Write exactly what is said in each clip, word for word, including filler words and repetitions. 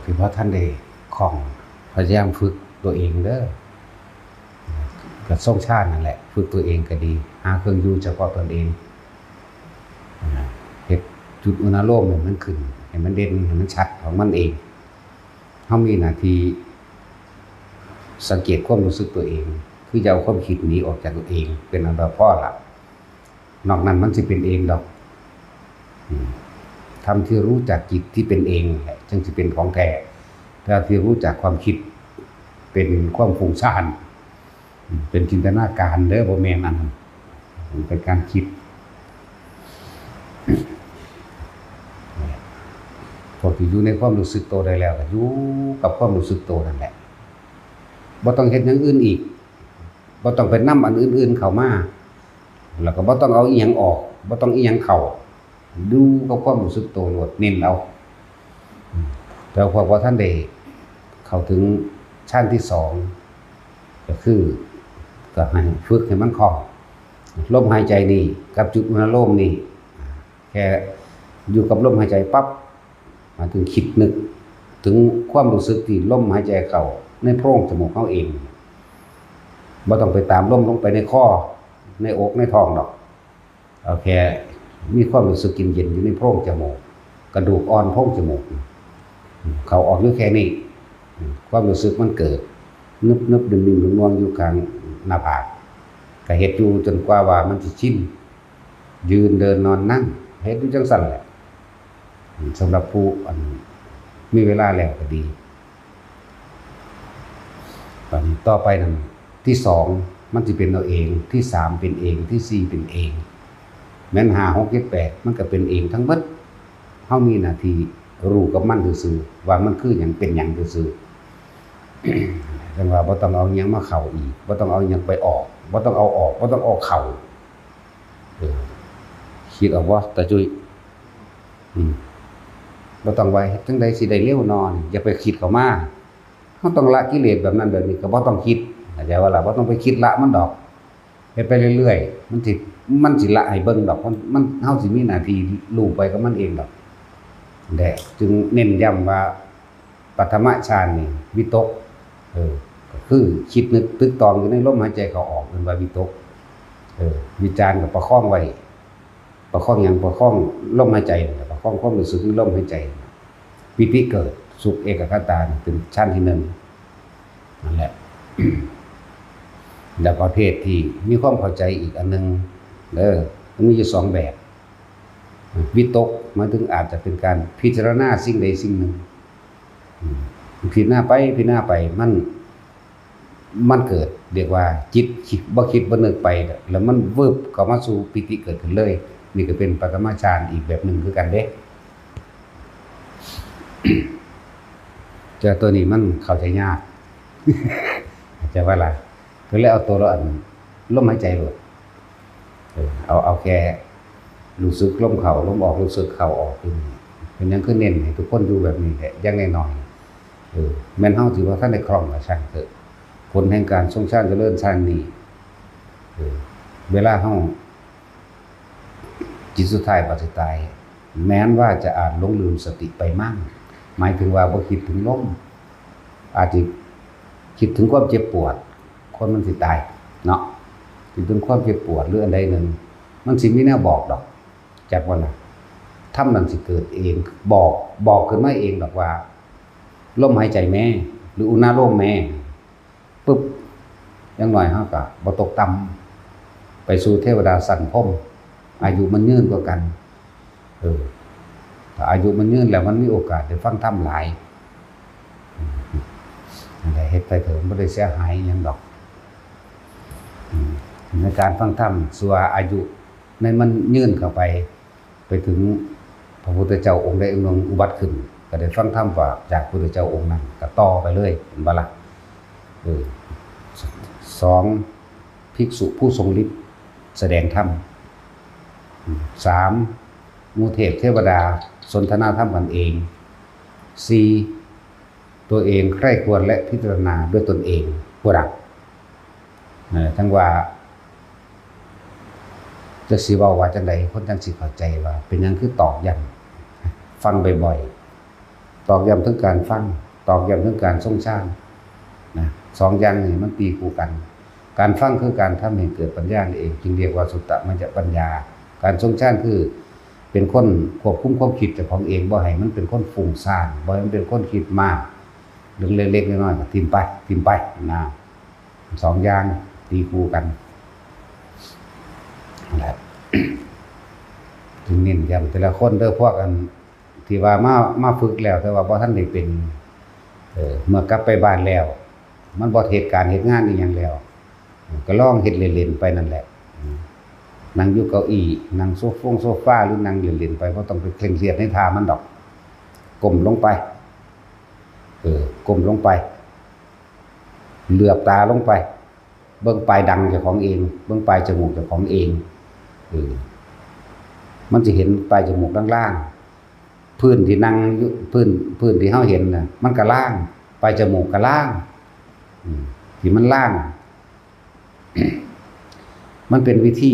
ที่พอท่านได้คล่อง พยายามฝึกตัวเองเด้อ ก็ทรงฌานนั่นแหละ ฝึกตัวเองก็ดี หาเครื่องอยู่เฉพาะตนเอง อ่า เฮ็ดจุดอุณาโลมให้มันขึ้น ให้มันเด่น ให้มันชัดของมันเอง เฮามีหน้าที่สังเกตความรู้สึกตัวเอง คืออย่าเอาความคิดหนีออกจากตัวเอง เป็นอันดับพอละ นอกนั้นมันสิเป็นเองดอก อืม ธรรมที่รู้จักจิตที่เป็นเองแหละ จึงสิเป็นของแท้ แต่ที่รู้จักความคิดเป็นความฟุ้งซ่าน อืม เป็นจินตนาการเด้อ บ่แม่นอันนั้น มันเป็นการคิด พวกที่อยู่ในความรู้สึกโตได้แล้ว ก็อยู่กับความรู้สึกโตนั่นแหละ บ่ต้องเฮ็ดอย่างอื่นอีก บ่ต้องไปนำอันอื่นๆเข้ามา แล้วก็บ่ต้องเอาอิหยังออก บ่ต้องอิหยังเข้า อยู่กับความรู้สึกโตโลด เน้นเอา อืม แต่พวกบ่ทันได้เข้าถึงฌานที่สอง ก็คือ ก็ให้ฝึกให้มันคล่อง ลมหายใจนี่กับจุดอุณาโลมนี่ แค่อยู่กับลมหายใจปั๊บ หมายถึงคิดนึกถึงความรู้สึกที่ลมหายใจเข้าในโพรงจมูกเฮาเอง บ่ต้องไปตามลมลงไปในคอ ในอก ในท้องดอก เอาแค่มีความรู้สึกเย็นๆอยู่ในโพรงจมูก กระดูกอ่อนโพรงจมูก เข้าออกอยู่แค่นี้ ความรู้สึกมันเกิด นึบๆ นิ่มๆ นวลๆ อยู่กลางหน้าผาก ก็เฮ็ดอยู่จนกว่าว่ามันสิชิน ยืน เดิน นอน นั่ง เฮ็ดอยู่จั่งซั้นแหละ สำหรับผู้ อัน มีเวลาแล้วก็ดี บัดนี้ต่อไปนั่น ที่สอง มันสิเป็นเอาเอง ที่สาม เป็นเอง ที่สี่ เป็นเอง แม่นห้า หก เจ็ด แปด มันก็เป็นเองทั้งเบิด เฮามีหน้าที่รู้กับมันซื่อๆ ว่ามันคือหยัง เป็นหยังซื่อๆ จั่งว่าบ่ต้องเอาหยังมาเข้าอีก บ่ต้องเอาหยังไปออก บ่ต้องเอาออก บ่ต้องเอาเข้า เออ คิดออกบ่ ตาจุ้ย อืม บ่ต้องว่าเฮ็ดจั่งใดสิได้เร็วนอน อย่าไปคิดเข้ามา เฮาต้องละกิเลสแบบนั้นแบบนี้ ก็บ่ต้องคิด เข้าใจบ่ล่ะ บ่ต้องไปคิดละมันดอก เฮ็ดไปเรื่อยๆ มันสิ มันสิละให้เบิ่งดอก มัน มัน เฮาสิมีหน้าที่รู้ไปกับมันเองดอก แหละ จึงเน้นย้ำว่า ปฐมฌานนี่วิตก เออ ก็คือคิดนึกตึกตองอยู่ในลมหายใจเข้าออก เอิ้นว่าวิตก เออ วิจารก็ประคองไว้ ประคองหยัง ประคองลมหายใจนั่นแหละ ประคองความรู้สึกในลมหายใจ ปีติเกิด สุขเอกัคคตานี่เป็นฌานที่หนึ่ง นั่นแหละ แล้วประเภทที่มีความเข้าใจอีกอันหนึ่งเด้อ มันมีอยู่สองแบบ วิตกหมายถึงอาจจะเป็นการพิจารณาสิ่งใดสิ่งหนึ่ง อืม พิจารณาไปพิจารณาไป มัน มันเกิด เรียกว่าจิตคิด บ่คิดบ่นึกไป แล้วมันวืบเข้ามาสู่ปีติเกิดขึ้นเลย นี่ก็เป็นปฐมฌานอีกแบบหนึ่งคือกันเด้ แต่ตัวนี้มันเข้าใจยาก เข้าใจว่าล่ะ ก็เลยเอาตัวละอัน ลมหายใจโลด เออ เอา เอาแค่รู้สึกลมเข้า ลมออก รู้สึกเข้าออกอยู่นี่ เป็นหยังคือเน้นให้ทุกคนอยู่แบบนี้แหละ อย่างน้อยๆ เออ แม่นเฮาสิว่าทันได้คล่องก็ช่างเถอะ ผลแห่งการทรงฌานเจริญฌานนี่ เออ เวลาเฮา จิตสุดท้ายว่าสิตาย แม้นว่าจะอาจหลงลืมสติไปมั่ง หมายถึงว่าบ่คิดถึงลม อาจจะคิดถึงความเจ็บปวด คนมันสิตายเนาะ คิดถึงความเจ็บปวดหรืออันใดหนึ่ง มันสิมีแนวบอกดอก จักว่าล่ะ ธรรมนั่นสิเกิดเอง บอก บอกขึ้นมาเองดอกว่า ลมหายใจแม่ หรืออุณาโลมแม่ ปึ๊บ อย่างน้อยเฮาก็บ่ตกต่ำ ไปสู่เทวดาชั้นพรหม อายุมันยืนกว่ากัน เออ ถ้าอายุมันยืนแล้วมันมีโอกาสได้ฟังธรรมหลาย นั่นแหละ เฮ็ดไปเถอะ มันบ่ได้เสียหายหยังดอก อืม ในการฟังธรรม ส่วนอายุในมันยืนเข้าไป ไปถึงพระพุทธเจ้าองค์ใดองค์หนึ่งอุบัติขึ้น ก็ได้ฟังธรรมว่าจากพุทธเจ้าองค์นั้น ก็ต่อไปเลย เห็นบ่ล่ะ เออ สอง ภิกษุผู้ทรงฤทธิ์แสดงธรรม อืม สาม หมู่เทพเทวดาสนทนาธรรมกันเอง สี่ ตัวเองใคร่ครวญและพิจารณาด้วยตนเอง ผู้ดัง เอ่อ ทั้งว่า จักสิเว้าว่าจั่งใด คนจั่งสิเข้าใจว่าเป็นหยังคือตอกย้ำ ฟังบ่อย ตอกย้ำถึงการฟัง ตอกย้ำถึงการทรงฌานนะ สองอย่างนี้มันตีคู่กัน การฟังคือการทำให้เกิดปัญญานั่นเอง จึงเรียกว่าสุตตมยปัญญา การทรงฌานคือเป็นคนควบคุมความคิดเจ้าของเอง บ่ให้มันเป็นคนฟุ้งซ่าน บ่ให้มันเป็นคนคิดมาก เรื่องเล็กๆน้อยๆก็ทิ่มไป ทิ่มไปนะ สองอย่างตีคู่กันนั่นแหละ จึงเน้นย้ำแต่ละคนเด้อ พวกอันที่ว่ามา มาฝึกแล้ว แต่ว่าบ่ทันได้เป็น เออ เมื่อกลับไปบ้านแล้ว มันบ่เฮ็ดการเฮ็ดงานอีหยังแล้ว ก็ลองเฮ็ดเล่นๆไปนั่นแหละ อืม นั่งอยู่เก้าอี้ นั่งโซฟงโซฟา หรือนั่งเล่นๆไป บ่ต้องไปเคร่งเครียดในท่ามันดอก ก้มลงไป เออ ก้มลงไป เหลือบตาลงไป เบิ่งปลายดังเจ้าของเอง เบิ่งปลายจมูกเจ้าของเอง เออ มันสิเห็นปลายจมูกล่างๆ พื้นที่นั่งอยู่ พื้น พื้นที่เฮาเห็นน่ะ มันก็ล่าง ปลายจมูกก็ล่าง อืม ที่มันล่าง มันเป็นวิธี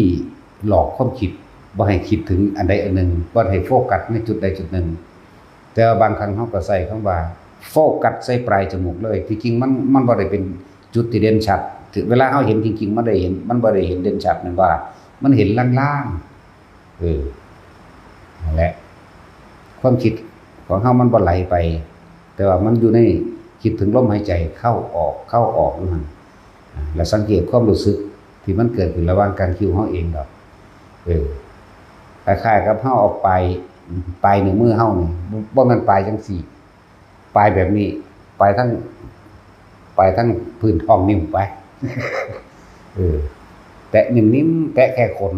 หลอกความคิด บ่ให้คิดถึงอันใดอันหนึ่ง บ่ให้โฟกัสในจุดใดจุดหนึ่ง แต่ว่าบางครั้งเฮาก็ใช้คำว่า โฟกัสใส่ปลายจมูกเลย ที่จริงมัน มันบ่ได้เป็นจุดที่เด่นชัด ถึงเวลาเฮาเห็นจริงๆ มันได้เห็น มันบ่ได้เห็นเด่นชัด แม่นบ่ล่ะ มันเห็นลางๆ เออ นั่นแหละ ความคิดของเฮามันบ่ไหลไป แต่ว่ามันอยู่ใน คิดถึงลมหายใจเข้าออก เข้าออกอยู่หั่น อ่า แล้วสังเกตความรู้สึกที่มันเกิดขึ้นระหว่างกลางคิ้วเฮาเองดอก เออ คล้ายๆกับเฮาเอาปลาย ปลายนิ้วมือเฮานี่ บ่ บ่แม่นปลายจังซี่ ปลายแบบนี้ ปลายทั้ง ปลายทั้งพื้นท้องนิ้วไป เออ แตะนิ่มๆ แตะแค่ขน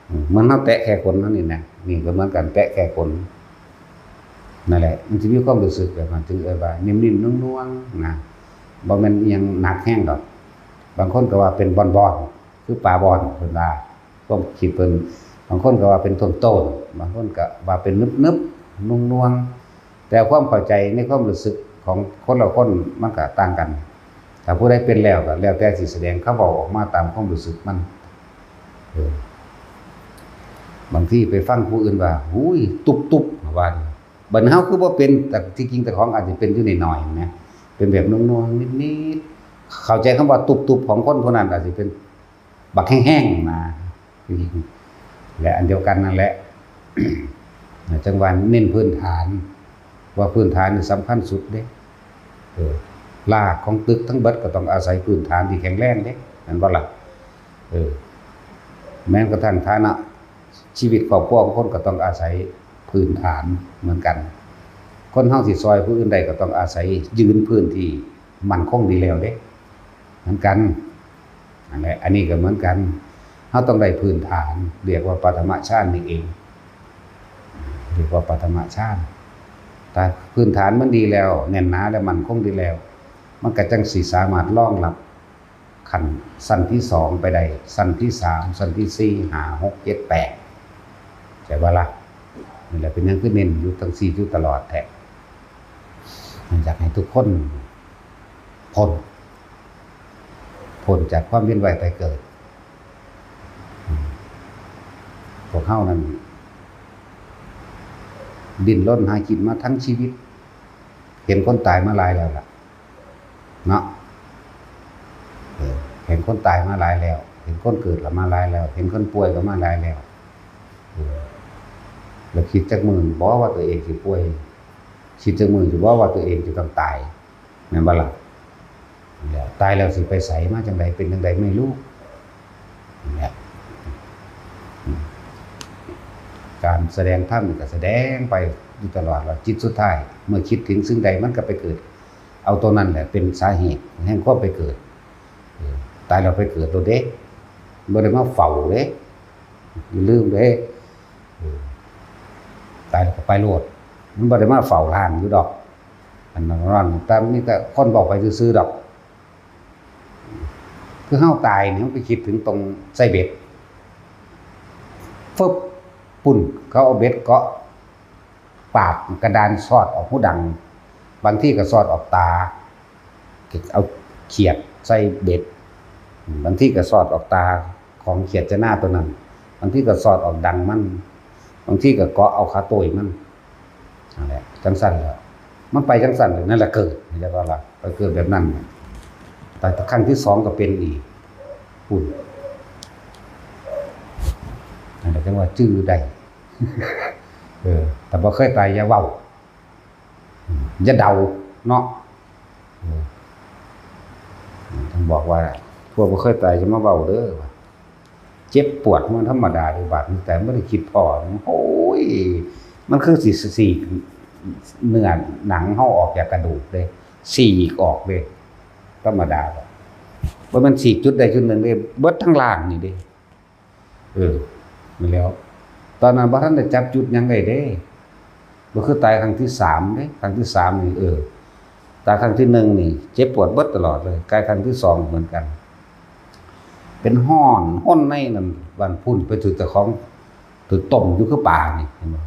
อืม เหมือนเฮาแตะแค่ขนเท่านี้นะ นี่ก็เหมือนกัน แตะแค่ขน นั่นแหละ มันสิมีความรู้สึกแบบนั้น จึงเอิ้นว่านิ่มๆ นวลๆ นะ บ่แม่นอิหยังหนักแฮงดอก บางคนก็ว่าเป็นบ่อนๆ คือปลาบ่อน เพิ่นว่า ความคิดเพิ่น บางคนก็ว่าเป็นต้นๆ บางคนก็ว่าเป็นนึบๆ นวลๆ แต่ความเข้าใจในความรู้สึกของคนละคนมันก็ต่างกัน ถ้าผู้ใดเป็นแล้วก็แล้วแต่สิแสดง เขาเว้าออกมาตามความรู้สึกมัน เออ บางทีไปฟังผู้อื่นว่า "หูย ตุบๆ" ว่า บัดเฮาคือบ่เป็น แต่ที่จริงเจ้าของอาจสิเป็นอยู่น้อยๆ นะ เป็นแบบนวลๆ นิดๆ เข้าใจคำว่าตุบๆ ของคนผู้นั้นอาจสิเป็นบักแฮงๆ นะ และอันเดียวกันนั่นแหละ จังว่าเน้นพื้นฐาน ว่าพื้นฐานนี่สำคัญสุดเด้ เออ รากของตึกทั้งเบิดก็ต้องอาศัยพื้นฐานที่แข็งแรงเด้ แม่นบ่ล่ะ เออ แม้กระทั่งฐานะชีวิตครอบครัวของคนก็ต้องอาศัยพื้นฐานเหมือนกัน คนเฮาสิซอยผู้อื่นได้ก็ต้องอาศัยยืนพื้นที่มั่นคงดีแล้วเด้ เหมือนกัน นั่นแหละ อันนี้ก็เหมือนกัน เฮาต้องได้พื้นฐาน เรียกว่าปฐมฌานนี่เอง เรียกว่าปฐมฌาน ถ้าพื้นฐานมันดีแล้ว แน่นหนาและมั่นคงดีแล้ว มันก็จั่งสิสามารถรองรับขั้นชั้นที่สองไปได้ ชั้นที่สาม ชั้นที่สี่ ห้า หก เจ็ด แปด ใช่บ่ล่ะ นี่แหละเป็นหยังคือเน้นอยู่ทั้งสี่อยู่ตลอดแท้ อยากให้ทุกคนพ้น พ้นจากความเวียนว่ายตายเกิด พวกเฮานั้น ดิ้นรนหากินมาทั้งชีวิต เห็นคนตายมาหลายแล้วล่ะ เนาะ เออ เห็นคนตายมาหลายแล้ว เห็นคนเกิดก็มาหลายแล้ว เห็นคนป่วยก็มาหลายแล้ว เออ แล้วคิดจักมื้อบ่ว่าตัวเองสิป่วย คิดจักมื้อสิบ่ว่าตัวเองจะต้องตาย แม่นบ่ล่ะ เนี่ย ตายแล้วสิไปไสมาจั่งใด เป็นจั่งใดไม่รู้ เนี่ย การแสดงธรรมนี่ก็แสดงไปอยู่ตลอด แล้วจิตสุดท้าย เมื่อคิดถึงสิ่งใดมันก็ไปเกิด เอาตัวนั้นแหละเป็นสาเหตุแห่งความไปเกิด เออ ตายแล้วไปเกิดโลดเด้ บ่ได้มาเฝ้าเด้ อย่าลืมเด้ เออ ตายแล้วก็ไปโลด มันบ่ได้มาเฝ้าร่างอยู่ดอก อันนั้นนั่น แต่มีแต่คนบอกไปซื่อๆดอก คือเฮาตายนี่ เฮาไปคิดถึงตรงไส้เบ็ด ฟึบ ปุ่น เขาเอาเบ็ดเกาะปากกระดาน สอดออกหูดัง บางทีก็สอดออกตา เอาเขียดใส่เบ็ด บางทีก็สอดออกตาของเขียดจนาตัวนั้น บางทีก็สอดออกดังมัน บางทีก็เกาะเอาขาโต้ยมัน นั่นแหละ จั่งซั้นแหละ มันไปจังซั่นเลย นั่นแหละเกิด เห็นบ่ล่ะ ไปเกิดแบบนั้น แต่ครั้งที่สองก็เป็นอีก พู้น นั่นแหละจั่งว่าจื่อได้ เออ แต่บ่เคยตายอย่าเว้า อย่าเดาเนาะ เออ ต้องบอกว่า พวกบ่เคยตายอย่ามาเว้าเด้อ เจ็บปวดมันธรรมดาเด้ บาดนี้ แต่บ่ได้คิดพ้อ โอ้ย มันคือสิ สิ เนื้อหนังเฮาออกจากกระดูกเด้ ฉีกออกเด้ ธรรมดาดอก บ่แม่นฉีกจุดใดจุดหนึ่งเด้ เบิดทั้งร่างนี่เด้ เออ นั่นแหล้ว ตอนนั้นบ่ทันได้จับจุดหยังได้เด้ บ่คือตายครั้งที่สามเด้ ครั้งที่สามนี่ เออ ตายครั้งที่หนึ่งนี่ เจ็บปวดเบิดตลอดเลย ตายครั้งที่สองเหมือนกัน เป็นฮ้อน ฮ้อนในนั่น บัดพู้นไปถืกเจ้าของ ถืกต้มอยู่คือปลานี่ เห็นบ่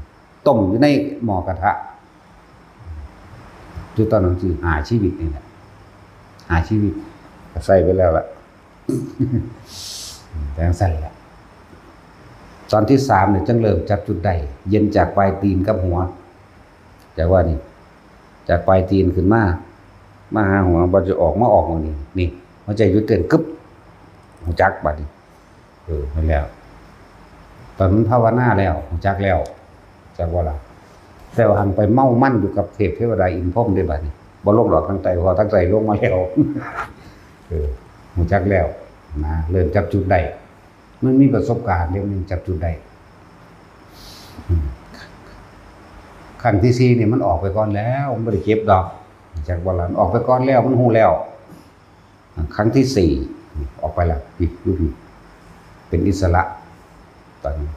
ต้มอยู่ในหม้อกระทะ อยู่ตอนนั้นสิหาชีวิตนี่แหละ หาชีวิต ก็ใส่ไปแล้วล่ะ จั่งซั่นแหละ ตอนที่สามเนี่ยจั่งเริ่มจับจุดได้ เย็นจากปลายตีนกับหัว จากว่านี่ จากปลายตีนขึ้นมา มาหาหัว บ่จะออก มาออกหม่องนี้ นี่ หัวใจหยุดเต้นกึ๊บ รู้จักบัดนี้ เออ นั่นแหละ ตอนมันภาวนาแล้ว รู้จักแล้ว จักว่าล่ะ แต่ว่าหันไปเมามันอยู่กับเทพเทวดาอินทร์พรหมเด้บัดนี้ บ่ลงดอกทางใต้ เพราะทางใต้ลงมาแล้ว เออ รู้จักแล้วนะ เริ่มจับจุดได้ มันมีประสบการณ์เด้ มันจับจุดได้ อืม ขั้นที่สี่นี่มันออกไปก่อนแล้ว มันบ่ได้เก็บดอก จักว่าล่ะ มันออกไปก่อนแล้ว มันรู้แล้ว ครั้งที่สี่ ออกไปแล้ว นี่ อยู่พี้ เป็นอิสระ ตอนนี้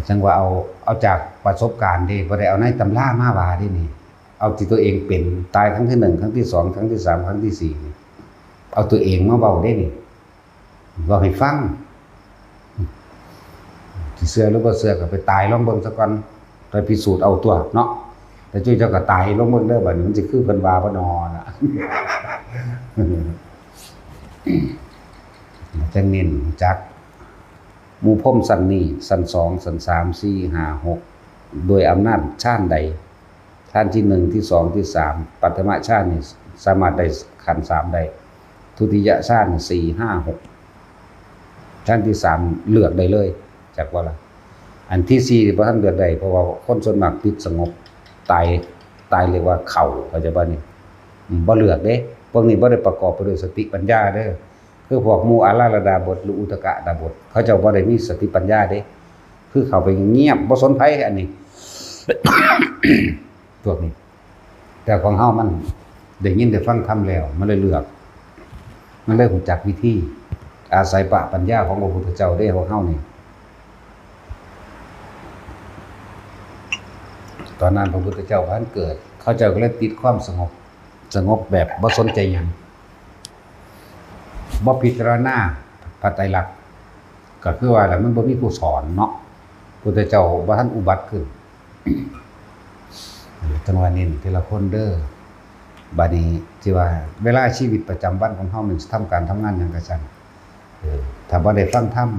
จั่งว่าเอา เอาจากประสบการณ์เด้ บ่ได้เอาในตำรามาว่าเด้นี่ เอาที่ตัวเองเป็น ตายครั้งที่หนึ่ง ครั้งที่สอง ครั้งที่สาม ครั้งที่สี่นี่ เอาตัวเองมาเว้าเด้นี่ เว้าให้ฟัง สิเชื่อหรือบ่เชื่อก็ไปตายลองเบิ่งซะก่อน ไปพิสูจน์เอาตัวเนาะ แต่จุ้ยเจ้าก็ตายลองเบิ่งเด้อ บัดนี้มันสิคือเพิ่นว่าบ่นอน่ะ จั่งเน้นจัก หมู่พรหมชั้นนี้ ชั้นสอง ชั้นสาม สี่ ห้า หก โดยอำนาจฌานใด ฌานที่หนึ่ง ที่สอง ที่สาม ปฐมฌานนี่สามารถได้ขันธ์สามได้ ทุติยฌานนี่ สี่ ห้า หก ฌานที่สามเลือกได้เลย จักว่าล่ะ อันที่สี่บ่ทันเลือกได้ เพราะว่าคนส่วนมากติดสงบ ตาย ตายเรียกว่าเข้า เข้าใจบ่นี่ อืม บ่เลือกเด้ พวกนี้บ่ได้ประกอบไปด้วยสติปัญญาเด้อ คือพวกหมู่อาราธดาบท หรืออุทกดาบท เขาเจ้าบ่ได้มีสติปัญญาเด้ คือเข้าไปเงียบ บ่สนไผ อันนี้ พวกนี้ แต่ของเฮามันได้ยินได้ฟังธรรมแล้ว มันเลยเลือก มันเลยรู้จักวิธี อาศัยพระปัญญาของพระพุทธเจ้าเด้ พวกเฮานี่ ตอนนั้นพระพุทธเจ้าบ่ทันเกิด เขาเจ้าก็เลยติดความสงบ สงบแบบบ่สนใจหยัง บ่พิจารณาพระไตรลักษณ์ ก็คือว่าล่ะ มันบ่มีผู้สอนเนาะ พุทธเจ้าบ่ทันอุบัติขึ้น จั่งว่าเน้นทีละคนเด้อ บัดนี้ที่ว่าเวลาชีวิตประจำวันของเฮามันสิทำการทำงานหยังก็ช่าง เออ ถ้าบ่ได้ฟังธรรม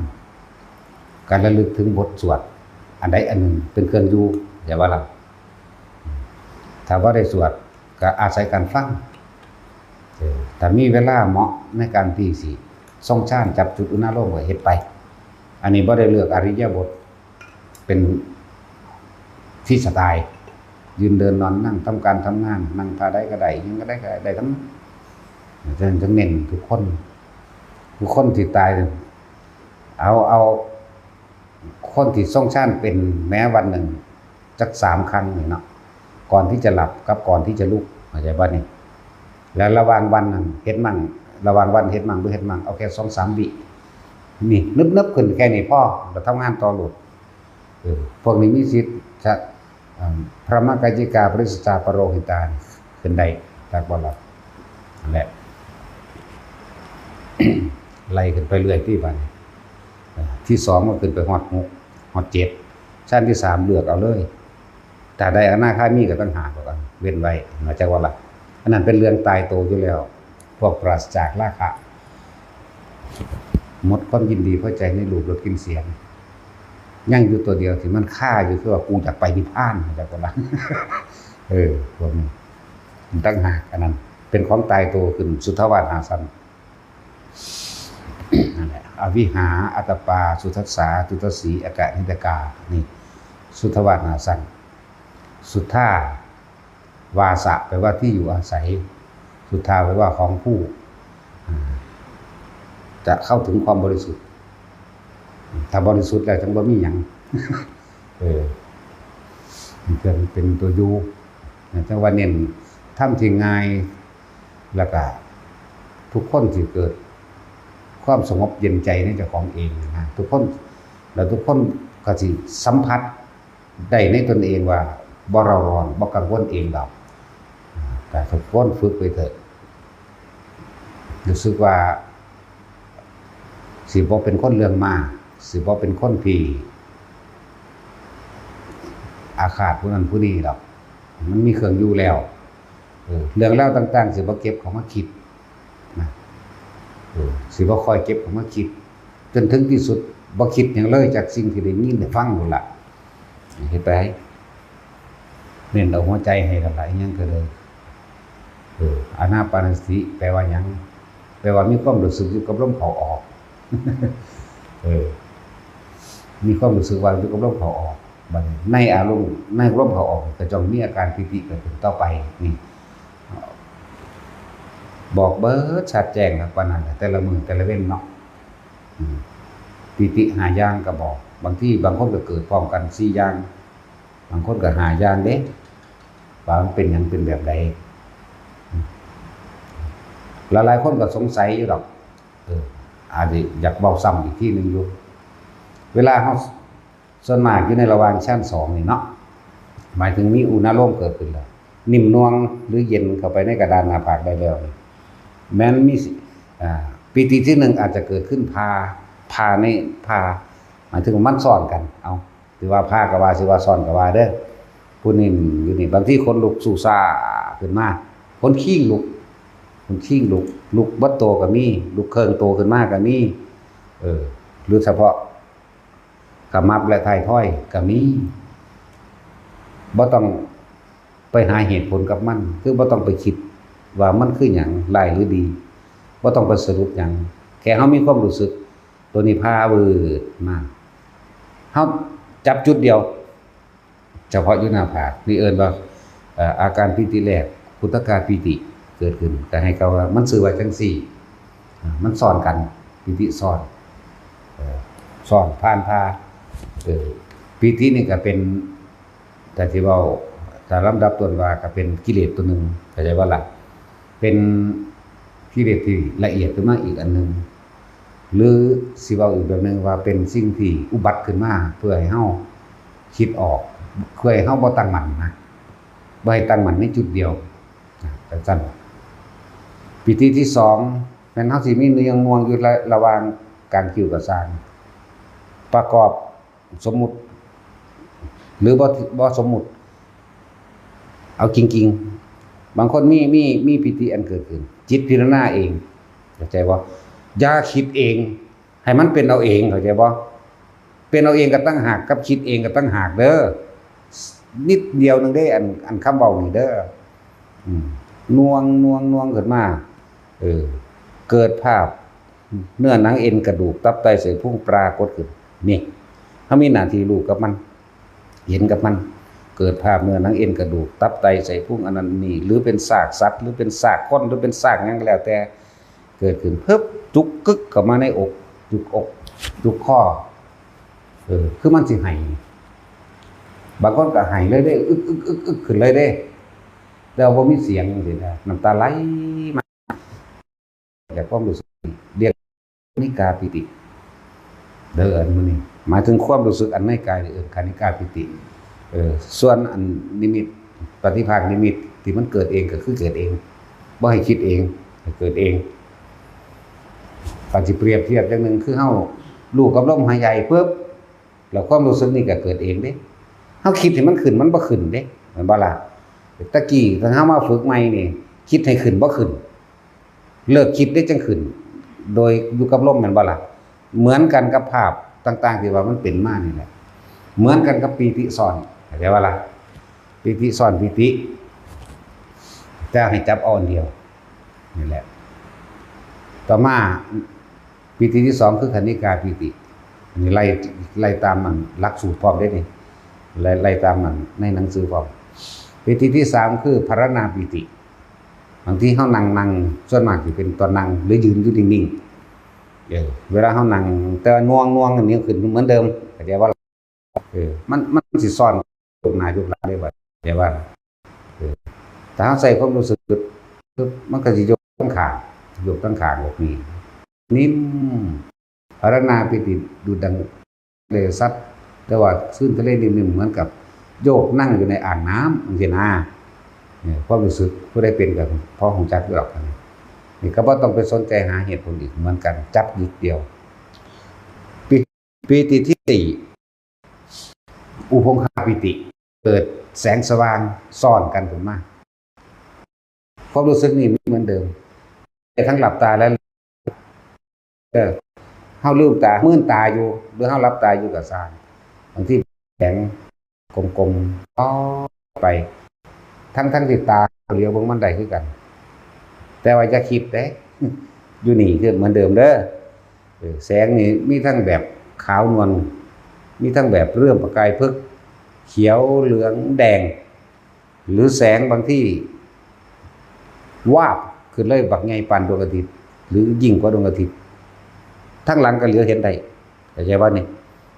การระลึกถึงบทสวด อันใดอันหนึ่งเป็นเครื่องอยู่ อย่าว่าล่ะ ถ้าบ่ได้สวด ก็อาศัยการฟัง เออ ถ้ามีเวลาเหมาะในการที่สิทรงฌานจับจุดอุณาโลมก็เฮ็ดไป อันนี้บ่ได้เลือกอิริยาบถ เป็นฟรีสไตล์ ยืนเดินนอนนั่ง ทำการทำงาน นั่งท่าใดก็ได้ หยังก็ได้ก็ได้ ได้ทั้งนั้น จั่ง จั่งเน้นทุกคน ทุกคนที่ตาย เอา เอา คนที่ทรงฌานเป็นแม้วันหนึ่งจักสามครั้งนี่เนาะ ก่อนที่จะหลับกับก่อนที่จะลุก เข้าใจบ่นี่ แล้วระหว่างวันนั่นเฮ็ดมั่ง ระหว่างวันเฮ็ดมั่งบ่เฮ็ดมั่ง เอาแค่สองสามวิ นี่ นึบๆ ขึ้นแค่นี้พอ แล้วทำงานต่อโลด เออ พวกนี้มีสิทธิ์จะ อ่า พระมกายิกาปริสจาปโรหิตานี่ขึ้นได้ จักบ่ล่ะ นั่นแหละ ไล่ขึ้นไปเรื่อยที่บัดนี้ อ่า ที่สองมันขึ้นไปฮอดหก ฮอดเจ็ด ชั้นที่สามเลือกเอาเลย ถ้าได้อนาคามีก็ต่างหากแล้วกัน เว้นไว้ เข้าใจบ่ล่ะ อันนั้นเป็นเรื่องตายตัวอยู่แล้ว พวกปราศจากราคะ หมดความยินดีพอใจในรูปรสกลิ่นเสียง ยังอยู่ตัวเดียวที่มันคาอยู่ คือว่ากูอยากไปนิพพาน เข้าใจบ่ล่ะ เออพวกนี้มันต่างหากอันนั้น เป็นของตายตัวขึ้นสุทธาวาสหาสันนั่นแหละอวิหาอัตตปาสุทัสสาทุตสีอากานิตกานี่สุทธาวาสหาสันสุทธาวาสะแปลว่าที่อยู่อาศัย สุทธาแปลว่าของผู้อ่าจะเข้าถึงความบริสุทธิ์ ถ้าบริสุทธิ์แล้วจังบ่มีหยังเออมันเป็นเป็นตัวอยู่นะจังว่าเน้นทำที่ง่าย แล้วก็ทุกคนที่เกิดความสงบเย็นใจในเจ้าของเองนะทุกคนแล้วทุกคนก็สิสัมผัสได้ในตนเองว่าบ่เร่าร้อนบ่กังวลเองดอกแต่ทุกคนฝึกไปเถอะรู้สึกว่าสิบ่เป็นคนเรื่องมากสิบ่เป็นคนที่อาฆาตผู้นั้นผู้นี้ดอกมันมีเครื่องอยู่แล้ว เออเรื่องราวต่างๆสิบ่เก็บเข้ามาคิดนะเออสิบ่ค่อยเก็บเข้ามาคิด จนถึงที่สุดบ่คิดหยังเลยจากสิ่งที่ได้ยินได้ฟังนั่นล่ะเฮ็ดไปเน้นเอาหัวใจให้กันหลายยังก็เลยเอออานาปานสติแปลว่าหยังแปลว่ามีความรู้สึกอยู่กับลมเข้าออกเออมีความรู้สึกว่าอยู่กับลมเข้าออกบัดนี้ในอารมณ์ในลมเข้าออกก็จงมีอาการปีติเกิดขึ้นต่อไปนี่ บอกเบิดชัดแจ้งครับปานนั้นแหละแต่ละมื้อแต่ละเว็นเนาะอืมปีติห้าอย่างก็บอก บางทีบางคนก็เกิดพร้อมกันสี่อย่าง บางคนก็ห้าอย่างเด้ว่ามันเป็นหยังเป็นแบบใดอืมหลายๆคนก็สงสัยอยู่ดอกเอออาจจะอยากเว้าซ้ำอีกทีหนึ่งอยู่เวลาเฮา ส่วนมากอยู่ในระหว่างชั้นสองนี่เนาะหมายถึงมีอุณาโลมเกิดขึ้นแล้วนิ่มนวลหรือเย็นเข้าไปในกระดานหน้าผากได้แล้วนี่แม้นมีสิอ่าปีติที่หนึ่งอาจจะเกิดขึ้นพาพาในพาหมายถึงมันซ้อนกันเอาถือว่าพาก็ว่าสิว่าซ้อนก็ว่าเด้อผู้นิ่มอยู่นี่บางทีคนลุกสู้ซ่าขึ้นมาคนคิงลุกคนคิงลุกลุกเบิดโตก็มีลุกเครื่องโตขึ้นมาก็มีเออหรือเฉพาะ ขมับและท้ายทอยก็มีบ่ต้องไปหาเหตุผลกับมัน คือบ่ต้องไปคิดว่ามันคือหยังร้ายหรือดีบ่ต้องไปสรุปหยังแค่เฮามีความรู้สึกตัวนี้พาเวิดมาเฮาจับจุดเดียว เฉพาะอยู่หน้าผากนี่เอิ้นว่าเอ่ออาการปีติแรก ขุทกาปีติเกิดขึ้นก็ให้เขาว่ามันชื่อว่าจังซี่อ่ามันซ้อนกันปีติซ้อนเอ่อซ้อนผ่านพาเอ่อปีตินี่ก็เป็นแต่ที่เว้าถ้าลำดับต้นว่าก็เป็นกิเลสตัวหนึ่งเข้าใจบ่ล่ะเป็นกิเลสที่ละเอียดขึ้นมาอีกอันหนึ่ง หรือสิเว้าอีกแบบหนึ่งว่าเป็นสิ่งที่อุบัติขึ้นมาเพื่อให้เฮาคิดออกเพื่อให้เฮาบ่ตั้งมั่นนะบ่ให้ตั้งมั่นในจุดเดียวนะจังซั่นปีติที่สองแม่นเฮาสิมีเนืองน่วงอยู่ระระหว่างกลางคิ้วกับซางประกอบสมมุติ หรือบ่บ่สมมุติ เอาจริงๆ บางคนมีมีมีปีติอันเกิดขึ้น จิตพิจารณาเองเข้าใจบ่อย่าคิดเอง ให้มันเป็นเอาเองเข้าใจบ่เป็นเอาเองก็ต่างหากกับคิดเองก็ต่างหากเด้อนิดเดียวหนึ่งเด้อันอันคำเว้านี่เด้ออืมน่วงน่วงน่วงขึ้นมาเออเกิดภาพเนื้อหนังเอ็นกระดูกตับไตเส้นพุงปรากฏขึ้นนี่เฮามีหน้าที่รู้กับมัน เห็นกับมัน เกิดภาพเนื้อหนังเอ็นกระดูกตับไตไส้พุงอันนั้นนี่หรือเป็นซากสัตว์หรือเป็นซากคนหรือเป็นซากหยังก็แล้วแต่เกิดขึ้นเพิบจุกกึกเข้ามาในอกจุกอกจุกคอเออคือมันสิไห้บางคนก็ไห้เลยเด้อึกอึกอึกอึกขึ้นเลยเด้แต่ว่าบ่มีเสียงจังซี่นะน้ำตาไหลมา แต่ความรู้สึกเรียกนิกาปิติเด้ออันมื้อนี้หมายถึงความรู้สึกอันในกายเอิ้นคณิกาปิติเออส่วนอันนิมิตปฏิภาคนิมิตที่มันเกิดเองก็คือเกิดเองบ่ให้คิดเองให้เกิดเองอาจสิเปรียบเทียบอย่างหนึ่งคือเฮารู้กับลมหายใจปุ๊บแล้วความรู้สึกนี่ก็เกิดเองเด้เฮาคิดให้มันขึ้นมันบ่ขึ้นเด้แม่นบ่ล่ะตะกี้ถ้าเฮามาฝึกใหม่นี่คิดให้ขึ้นบ่ขึ้น เลิกคิดได้จังขึ้น โดยอยู่กับลมแม่นบ่ล่ะเหมือนกันกับภาพต่างๆที่ว่ามันเป็นมานี่แหละเหมือนกันกับปีติซ้อนเข้าใจบ่ล่ะ ปีติซ้อนปีติ แต่ให้จับเอาอันเดียว นี่แหละ ต่อมา ปีติที่สองคือคณิกาปีติ อันนี้ไล่ ไล่ตามมันหลักสูตรพร้อมได้นี่ ไล่ ไล่ตามมันในหนังสือพร้อม ปีติที่สามคือภาวนาปีติ บางทีเฮานั่งนั่ง ส่วนมากสิเป็นตอนนั่งหรือยืนอยู่นิ่งๆ เออ เวลาเฮานั่ง แต่ว่าง่วงๆ อันนี้ขึ้นเหมือนเดิม เข้าใจว่า เออ มัน มันสิซ้อนยุคหน้ายุคหลังได้บัด เข้าใจว่า เออ ถ้าเฮาใส่ความรู้สึก ปึ๊บ มันก็สิยกทั้งข้าง ยกทั้งข้างออกนี่ นิ่ม ภาวนาปีติ ดูดดั่งทะเลซับ แต่ว่าคลื่นทะเลนิ่มๆ เหมือนกับโยกนั่งอยู่ในอ่างน้ำจังซี้นะ เนี่ย ความรู้สึกผู้ใดเป็นก็พอรู้จักอยู่ดอก อันนี้ นี่ก็บ่ต้องไปสนใจหาเหตุผลอีก เหมือนกัน จับนิดเดียว ปี ปีติที่สี่ อุพงคาปีติ เกิดแสงสว่างซ้อนกันขึ้นมา ความรู้สึกนี่มีเหมือนเดิม แต่ทั้งหลับตาและ เออ เฮาลืมตา มืนตาอยู่ หรือเฮาหลับตาอยู่ก็ซ่าง บางทีแสงกลมๆ ต่อไป ทั้งๆ ที่ตาเหลียวเบิ่งมันได้คือกัน แต่ว่าอย่าคิดเด้ อยู่นี่คือเหมือนเดิมเด้อ เออ แสงนี่มีทั้งแบบขาวนวล มีทั้งแบบเริ่มประกายเพิก เขียว เหลือง แดง หรือแสงบางที่ วาบขึ้นเลย บักใหญ่ปานดวงอาทิตย์ หรือยิ่งกว่าดวงอาทิตย์ ทั้งหลังก็เหลียวเห็นได้ เข้าใจบ่นี่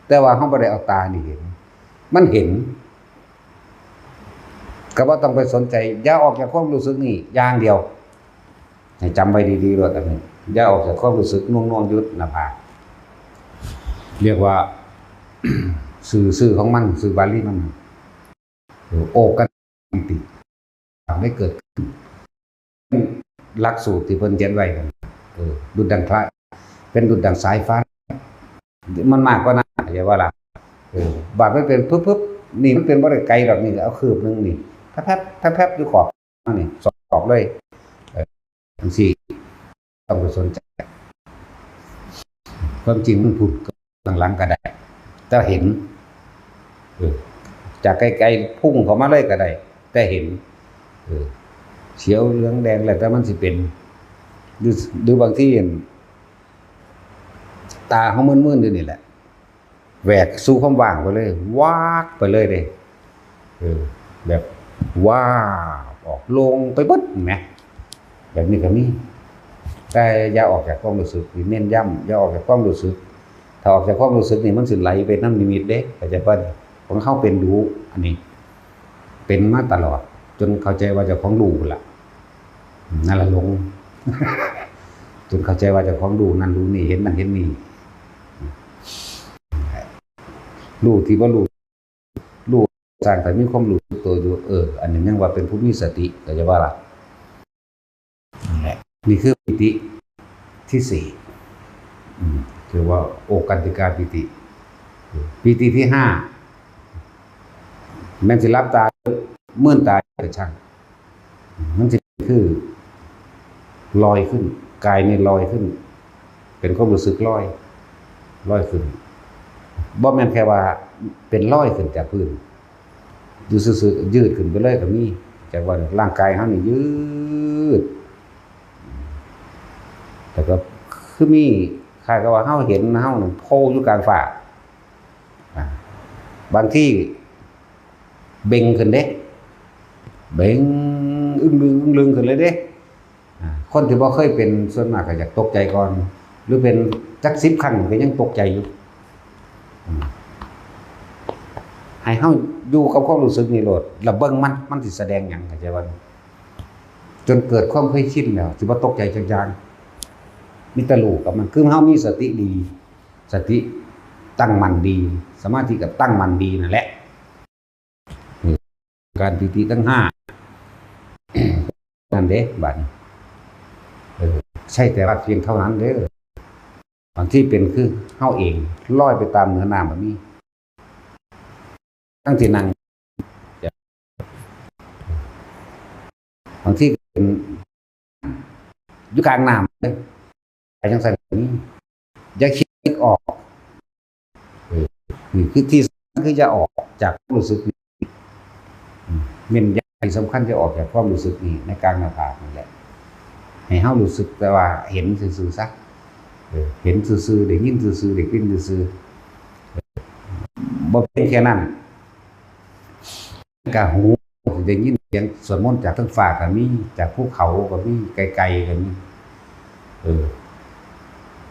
แต่ว่าเฮาบ่ได้เอาตานี่เห็น มันเห็น ก็บ่ต้องไปสนใจ อย่าออกจากความรู้สึกนี่อย่างเดียว ให้จำไว้ดีๆ โลดอันนี้ อย่าออกจากความรู้สึกหน่วงๆ อยู่หน้าผาก เรียกว่า ชื่อ ชื่อของมัน ชื่อบาลีมัน โอกันติ ทำให้เกิดขึ้น หลักสูตรที่เพิ่นเขียนไว้นั่น เออ ดุจดังพระ เป็นดุจดังสายฟ้า มันมากกว่านั้น เข้าใจว่าล่ะ เออ บาดมันเป็นปึ๊บๆ นี่มันเป็นบ่ได้ไกลดอก นี่เอาคืบหนึ่งนี่ แป๊บๆ แป๊บๆ อยู่ขอบนี่ สอบเลย เออ จังซี่ ต้องไปสนใจ ความจริงมันพูดหลังๆ ก็ได้ แต่เห็น เออ จากไกลๆ พุ่งเข้ามาเลยก็ได้ แต่เห็น เออ เขียวเหลืองแดง แล้วแต่มันสิเป็น หรือ หรือบางที ตาเฮามืนๆ อยู่นี่แหละ แหวกสู่ความว่างไปเลย วากไปเลยเด้ เออ แบบ ว้าบ ออกโล่งไปเบิดแหม แบบนี้ก็มี แต่อย่าออกจากความรู้สึก นี่เน้นย้ำ อย่าออกจากความรู้สึก ถ้าออกจากความรู้สึกนี่มันสิไหลไปนำนิมิตเด้ เข้าใจบ่ ของเฮาเป็นดู๋ อันนี้ เป็นมาตลอด จนเข้าใจว่าเจ้าของรู้พุ้นล่ะ นั่นล่ะหลง จนเข้าใจว่าเจ้าของรู้นั่นรู้นี่ เห็นนั่นเห็นนี่ รู้ที่บ่รู้ รู้ สร้างแต่มีความรู้สึกตัวอยู่ เออ อันนี้ยังว่าเป็นผู้มีสติ เข้าใจบ่ล่ะ นั่นแหละ นี่คือปีติที่สี่ อืม ถือว่าโอกันติกาปีติ ปีติที่ห้า แม่นสิหลับตา มืนตาก็ช่าง มันสิคือลอยขึ้น กายนี่ลอยขึ้น เป็นความรู้สึกลอย ลอยขึ้น บ่แม่นแค่ว่าเป็นลอยขึ้นจากพื้น อยู่ซื่อๆ ยืดขึ้นไปเลยก็มี จากว่าร่างกายเฮานี่ยืด แต่ก็คือมี คล้ายกับว่าเฮาเห็นเฮานี่โผล่อยู่กลางฟ้า อ่า บางทีเบ่งขึ้นเด้ เบ่งอึ้งลึงอึ้งลึงขึ้นเลยเด้ อ่า คนที่บ่เคยเป็นส่วนมากก็อยากตกใจก่อน หรือเป็นจักสิบครั้งก็ยังตกใจอยู่ อืม ให้เฮาอยู่กับความรู้สึกนี่โลด แล้วเบิ่งมัน มันสิแสดงหยัง เข้าใจบ่ จนเกิดความเคยชินแล้ว สิบ่ตกใจจักอย่าง มีแต่รู้กับมัน คือเฮามีสติดี สติตั้งมั่นดี สมาธิก็ตั้งมั่นดีนั่นแหละ การปีติทั้งห้า นั่นเด้ บัดนี้ เออ ใช่แต่ว่าเพียงเท่านั้นเด้อ บางทีเป็นคือเฮาเอง ลอยไปตามเหนือน้ำก็มี ทั้งที่นั่ง บางทีเป็นอยู่กลางน้ำเลย ไปจังซั่นก็มี อย่าคิดออก เออ นี่คือที่สำคัญ คืออย่าออกจากความรู้สึกนี้ อืม เน้นย้ำที่สำคัญจะออกจากความรู้สึกนี่ในกลางหน้าผากนี่แหละ ให้เฮารู้สึกแต่ว่าเห็นซื่อๆซะ เออ เห็นซื่อๆ ได้ยินซื่อๆ ได้กลิ่นซื่อๆ บ่เพียงแค่นั้น กะหู ได้ยินเสียงสวดมนต์จากเทิงฟ้าก็มี จากภูเขาก็มี ไกลๆก็มี เออ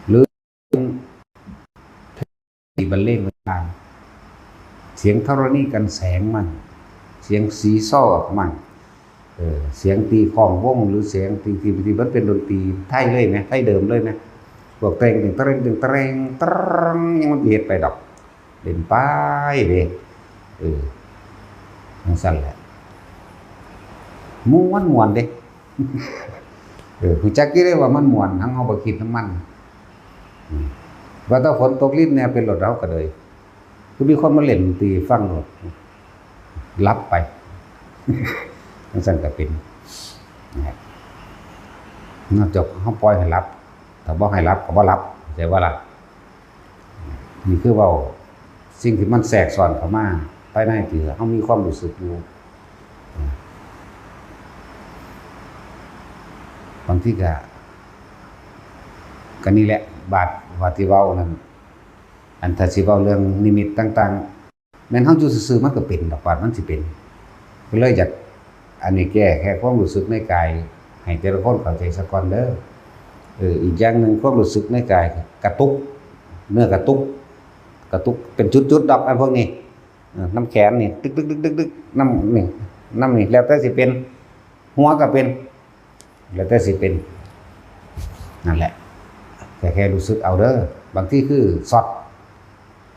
หรือ ที่บรรเลงต่างๆ เสียงธรณีกันแสงมั่ง เสียงซีซอมั่ง เออ เสียงตีคล้องวง หรือเสียงตี ที่ ที่มันเป็นดนตรีไทยเลยไหม ไทยเดิมเลยไหม พวกแต่งตึงเตรงตึงเตรงตรงยังมันเฮ็ดไปดอก เล่นไปเด้ เออ จั่งซั้นแหละ ม่วนม่วนเด้ เออ ฮู้จักอยู่เด้ว่ามันม่วน ทั้งเฮาบ่คิดนำมัน อืม ว่าแต่ฝนตกรินแหน่เป็นโลด เฮาก็เลย คือมีคนมาเล่นดนตรีฟังโลด หลับไป จั่งซั้นก็เป็น นะครับ นอกจากเฮาปล่อยให้หลับ ถ้าบ่ให้หลับก็บ่หลับ เข้าใจบ่ล่ะ นี่คือเว้าสิ่งที่มันแทรกซ้อนเข้ามาภายในที่เฮามีความรู้สึกอยู่ บางทีก็ ก็นี่แหละ บาด บาดที่เว้านั่น อันถ้าสิเว้าเรื่องนิมิตต่างๆ แม่นเฮาอยู่ซื่อๆ มันก็เป็นดอก บาดมันสิเป็น ก็เลยอยาก อันนี้แก้แค่ความรู้สึกในกาย ให้แต่ละคนเข้าใจซะก่อนเด้อ เออ อีกอย่างหนึ่ง ความรู้สึกในกายกระตุก เนื้อกระตุก กระตุกเป็นจุดๆ ดอก อันพวกนี้ เออ นำแขนนี่ ตึกๆๆๆๆ นำนี่ นำนี่ แล้วแต่สิเป็น หัวก็เป็น แล้วแต่สิเป็น นั่นแหละ แค่ แค่รู้สึกเอาเด้อ บางทีคือช็อต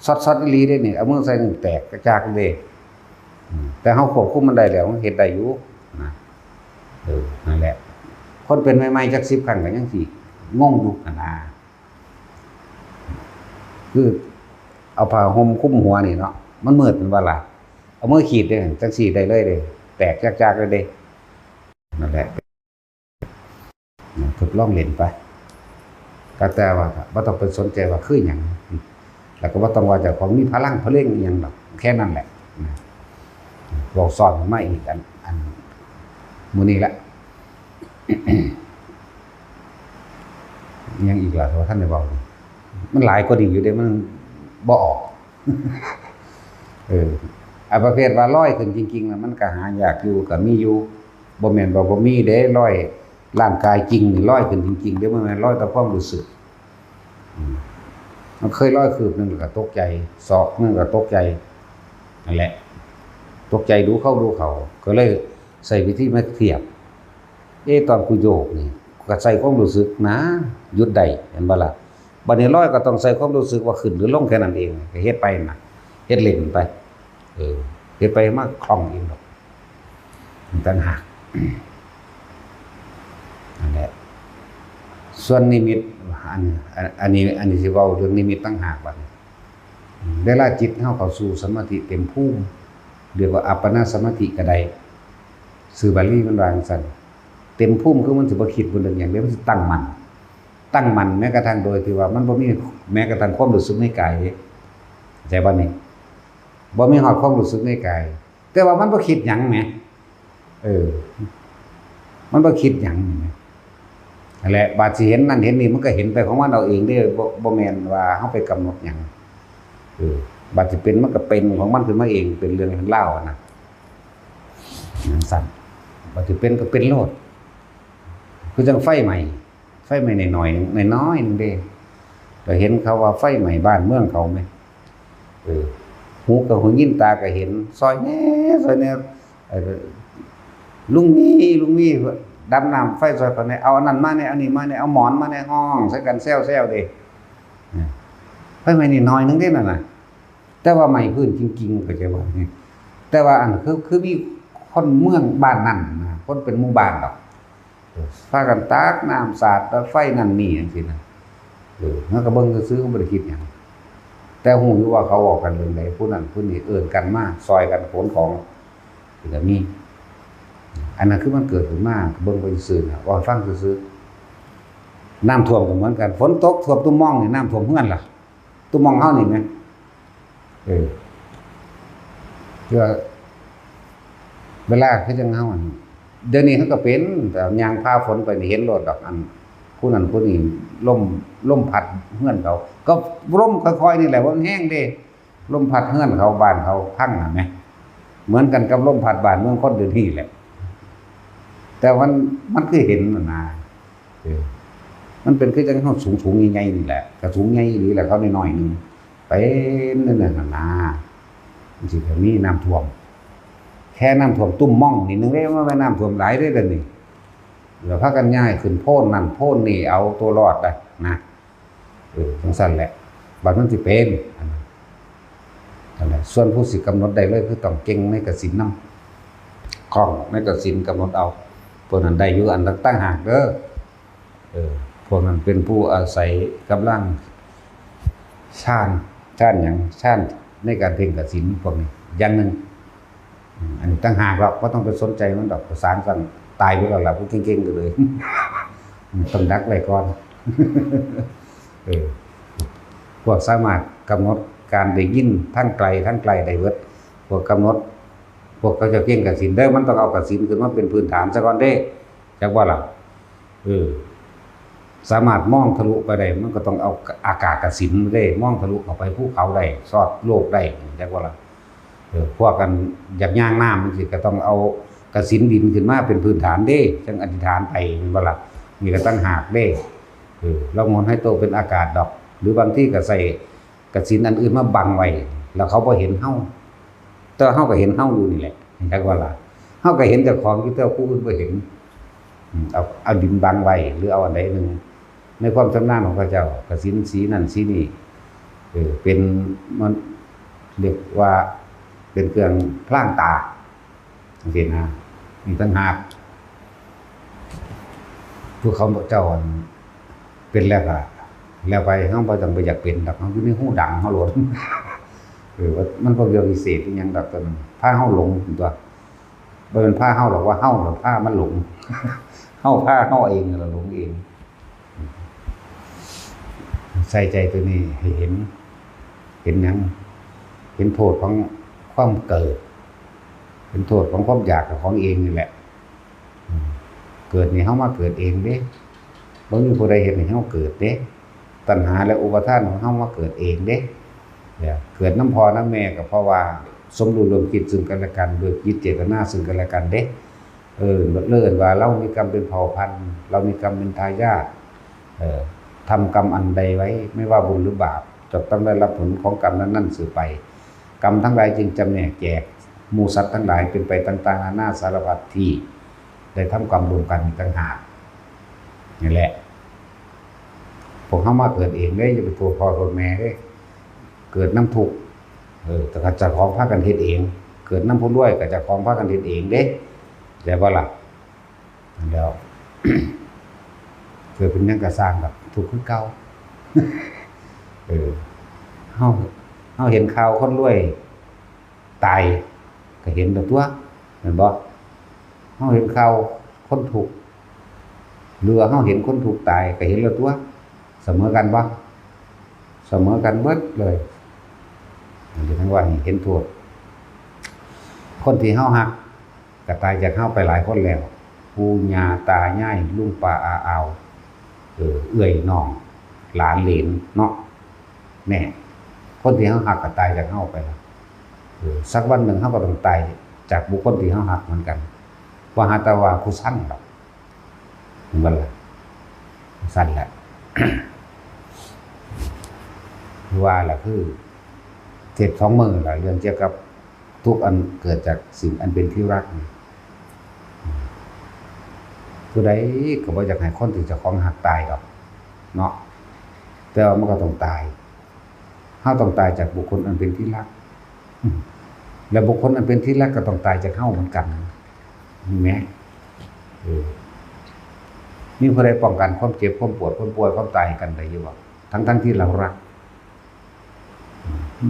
ช็อต ช็อตอีหลีเด้นี่ เอามือใส่นี่แตกกระจายเด้ อืม แต่เฮาควบคุมมันได้แล้ว มันเฮ็ดได้อยู่นะ เออ นั่นแหละ คนเป็นใหม่ๆ จักสิบครั้งก็ยังสิงงอยู่หั่นนะ คือเอาผ้าห่มคลุมหัวนี่เนาะ มันมืดแม่นบ่ล่ะ เอามือขีดเด้ จั่งซี้ได้เลยเด้ แตกจากๆเลยเด้ นั่นแหละ ทดลองเล่นไป ก็แต่ว่าบ่ต้องไปสนใจว่าคือหยัง แล้วก็บ่ต้องว่าเจ้าของมีพลังพะเล่งอิหยังดอก แค่นั้นแหละนะ เว้าซ้อนมาอีกอัน อันมื้อนี้ละ อิหยังอีกล่ะ ว่าท่านได้เว้า มันหลายกว่านี้อยู่เด้ มันบ่ออก เออ อ่ะ ประเภทว่าลอยขึ้นจริงๆน่ะ มันก็หายากอยู่ ก็มีอยู่ บ่แม่นว่าบ่มีเด้ ลอย ร่างกายจริงนี่ลอยขึ้นจริงๆเด้ บ่แม่นลอยแต่ความรู้สึก อืม มันเคยลอยคืบหนึ่งแล้วก็ตกใจ ศอกหนึ่งก็ตกใจ นั่นแหละ ตกใจดูเข้าดูเข้า ก็เลยใช้วิธีมาเทียบ เอ๊ะ ตอนกูโยกนี่ ก็ใช้ความรู้สึกนะ หยุดได้ เห็นบ่ล่ะ บัดนี้ลอยก็ต้องใช้ความรู้สึกว่าขึ้นหรือลงแค่นั้นเอง ก็เฮ็ดไปนะ เฮ็ดเล่นไป เออ เฮ็ดไปมาคล่องเองดอก มันต่างหาก นั่นแหละ ส่วนนิมิต อัน อัน อันนี้ อันนี้สิเว้าเรื่องนิมิตต่างหากบัดนี้ เวลาจิตเฮาเข้าสู่สมาธิเต็มภูมิ เรียกว่าอัปปนาสมาธิก็ได้ ชื่อบาลีมันว่าจั่งซั้น เต็มภูมิคือมันสิบ่คิดบ่นึกหยังเด้ มันสิตั้งมั่น ตั้งมั่นแม้กระทั่งโดยที่ว่ามันบ่มีแม้กระทั่งความรู้สึกในกายเด้ เข้าใจบ่นี่ บ่มีฮอดความรู้สึกในกาย แต่ว่ามันบ่คิดหยังแหม เออ มันบ่คิดหยังแหม นั่นแหละ บาดสิเห็นนั่นเห็นนี่ มันก็เห็นไปของมันเอาเองเด้ บ่ บ่แม่นว่าเฮาไปกำหนดหยัง เออ บาดสิเป็นมันก็เป็นของมันขึ้นมาเอง เป็นเรื่องเป็นราวอะนะ จั่งซั้น บาดสิเป็นก็เป็นโลด คือจั่งไฟไหม้ ไฟไหม้น้อยๆหนึ่ง น้อยๆหนึ่งเด้ ก็เห็นเขาว่าไฟไหม้บ้านเมืองเขาแหม เออ หูก็หูยิน ตาก็เห็น ซอยแหน่ ซอยแหน่ เออ ลุงมี ลุงมี ดับน้ำไฟซอยเขาแหน่ เอาอันนั้นมาแหน่ เอานี่มาแหน่ เอาหมอนมาแหน่ ฮ้องใส่กันแซวๆเด้ เออ ไฟไหม้น้อยๆหนึ่งเด้นั่นน่ะ แต่ว่าไหม้พื้นจริงๆ เข้าใจบ่ แต่ว่าอันคือ คือมีคนเมืองบ้านนั่นนะ คนเป็นหมู่บ้านดอก เออ พากันตักน้ำสาดไฟนั่นนี่จั่งซี้นะ เออ มันก็เบิ่งซื่อๆ ก็บ่ได้คิดหยัง แต่ฮู้อยู่ว่าเขาเว้ากันเรื่องใด ผู้นั้นผู้นี้เอิ้นกันมาซอยกันขนของ ก็มี อันนั้นคือมันเกิดขึ้นมา เบิ่งไปซื่อๆนะ เว้าให้ฟังซื่อๆ น้ำท่วมก็เหมือนกัน ฝนตกท่วมตุ๊มมองนี่ น้ำท่วมเฮือนล่ะ ตุ๊มมองเฮานี่แหม เออ เพื่อ เวลาคือจั่งเฮาหั่น เดี๋ยวนี้เฮาก็เป็น แต่ย่างฟ้าฝนไปนี่เห็นโลดดอก อันผู้นั้นผู้นี้ ลม ลมพัดเฮือนเขา ก็ลมค่อยๆนี่แหละว่ามันแฮงเด้ ลมพัดเฮือนเขาบ้านเขาพังหั่นแหม เหมือนกันกับลมพัดบ้านเมืองคนเดี๋ยวนี้แหละ แต่มัน มันคือเห็นหั่นนะ เออ มันเป็นคือจั่งเฮาสูงๆใหญ่ๆนี่แหละ ก็สูงใหญ่อีหลีแหละ เขาน้อยๆหนึ่ง เป็นนั่นน่ะหั่นนะ มันสิก็มีน้ำท่วม แค่น้ำท่วมตุ้มม่องนิดนึงเด้ มันบ่แม่นน้ำท่วมหลายเด้เดี๋ยวนี้ แล้วพากันย้ายขึ้นโพนนั่นโพนนี่เอาตัวรอดได้นะ เออ จั่งซั้นแหละ บัดมันสิเป็น อันนั้น นั่นแหละ ส่วนผู้สิกำหนดได้เลยคือต้องเก่งในกสิณนำ คล่องในกสิณกำหนดเอา พวกนั้นได้อยู่อันต่างหากเด้อ เออ พวกนั้นเป็นผู้อาศัยกำลังฌาน ฌานหยัง ฌานในการเพ่งกสิณพวกนี้ อย่างหนึ่ง อืม อันนี้ต่างหากหรอก บ่ต้องไปสนใจมันดอก ประสานกันตายไปแล้วล่ะ ผู้เก่งๆก็เลย อืม ต้องดักไว้ก่อน เออ พวกสามารถกำหนดการได้ยินทั้งไกลทั้งใกล้ได้เบิด พวกกำหนด พวกเขาเจ้าเก่งกสิณเด้อ มันต้องเอากสิณขึ้นมาเป็นพื้นฐานซะก่อนเด้ จักว่าล่ะ เออ สามารถมองทะลุไปได้ มันก็ต้องเอาอากาศกสิณเด้ มองทะลุเข้าไปภูเขาได้ ซอดโลกได้ จักว่าล่ะ เออ พวกกันอยากย่างน้ำจั่งซี้ ก็ต้องเอากสิณบินขึ้นมาเป็นพื้นฐานเด้ จั่งอธิษฐานไป แม่นบ่ล่ะ นี่ก็ต่างหากเด้ เออ เราหมุนให้โตเป็นอากาศดอก หรือบางทีก็ใส่กสิณอันอื่นมาบังไว้ แล้วเขาบ่เห็นเฮา แต่เฮาก็เห็นเฮาอยู่นี่แหละ จักว่าล่ะ เฮาก็เห็นเจ้าของอยู่ แต่ผู้อื่นบ่เห็น อืม เอา เอาดินบังไว้ หรือเอาอันใดหนึ่ง ในความชำนาญของเขาเจ้า กสิณสีนั่นสีนี่ เออ เป็น มันเรียกว่าเป็นเครื่องพรางตา จั่งซี้นะ นี่ต่างหาก ผู้เขาเจ้าอันเป็นแล้วก็แล้วไป เฮาบ่ต้องไปอยากเป็นดอก เฮาอยู่ในฮูดังเฮาโลด เออ ว่ามันบ่เรื่องพิเศษอิหยังดอก ตัวนั้นพาเฮาหลงตัว บ่แม่นพาเฮาดอก ว่าเฮาน่ะพามันหลง เฮาพาเฮาเองนั่นล่ะหลงเอง ใส่ใจตัวนี้ให้เห็น เห็นหยัง เห็นโทษของความเกิด เห็นโทษของความอยากของเองนี่แหละ อืม เกิดนี่เฮามาเกิดเองเด้ บ่มีผู้ใดเฮ็ดให้เฮาเกิดเด้ ตัณหาและอุปาทานของเฮามาเกิดเองเด้ เนี่ย เกิดนำพ่อนำแม่ก็เพราะว่าสมรู้ร่วมคิดซึ่งกันและกัน ด้วยจิตเจตนาซึ่งกันและกันเด้ เออ เอิ้นว่าเรามีกรรมเป็นเผ่าพันธุ์ เรามีกรรมเป็นทายาท เออ ทำกรรมอันใดไว้ ไม่ว่าบุญหรือบาป จะต้องได้รับผลของกรรมนั้นๆสืบไป กรรมทั้งหลายจึงจำแนกแจกหมู่สัตว์ทั้งหลายเป็นไปต่างๆนานาสารพัดที่ ได้ทำกรรมร่วมกันอีกต่างหาก นี่แหละ พวกเฮามาเกิดเองเด้ อย่าไปโทษพ่อโทษแม่เด้ เกิดนำทุกข์ เออ แต่ก็เจ้าของพากันเฮ็ดเอง เกิดนำผู้รวยก็เจ้าของพากันเฮ็ดเองเด้ เข้าใจบ่ล่ะ แล้ว เกิดเป็นหยังก็ซ่างดอก ทุกข์คือเก่า เออ เฮา เฮาเห็นข่าวคนรวยตาย ก็เห็นแล้วตั่ว แม่นบ่ เฮาเห็นข่าวคนทุกข์ หรือว่าเฮาเห็นคนทุกข์ตาย ก็เห็นแล้วตั่ว เสมอกันบ่ เสมอกันเบิดเลย อันนี้ทั้งว่านี่เห็นโทษ คนที่เฮาฮัก ก็ตายจากเฮาไปหลายคนแล้ว ปู่ย่าตายาย ลุงป้าอาอาว เออ เอื้อยน้อง หลานเหลนเนาะ แน่ คนที่เฮาฮักก็ตายจากเฮาไปแล้ว เออ สักวันหนึ่งเฮาก็ต้องตายจากบุคคลที่เฮาฮักเหมือนกัน บ่หาแต่ว่าผู้ซังดอก แม่นบ่ล่ะ ซั่นแหละ ว่าล่ะคือ เทศน์สองมื้อล่ะ เรื่องเกี่ยวกับทุกข์อันเกิดจากสิ่งอันเป็นที่รักนี่ ผู้ใดก็บ่อยากให้คนที่เจ้าของฮักตายดอก เนาะ แต่ว่ามันก็ต้องตาย เฮาต้องตายจากบุคคลอันเป็นที่รัก อืม และบุคคลอันเป็นที่รักก็ต้องตายจากเฮาเหมือนกัน เห็นไหม เออ มีผู้ใดป้องกันความเจ็บ ความปวด ความป่วย ความตายให้กันได้อยู่บ่ ทั้งๆที่เรารัก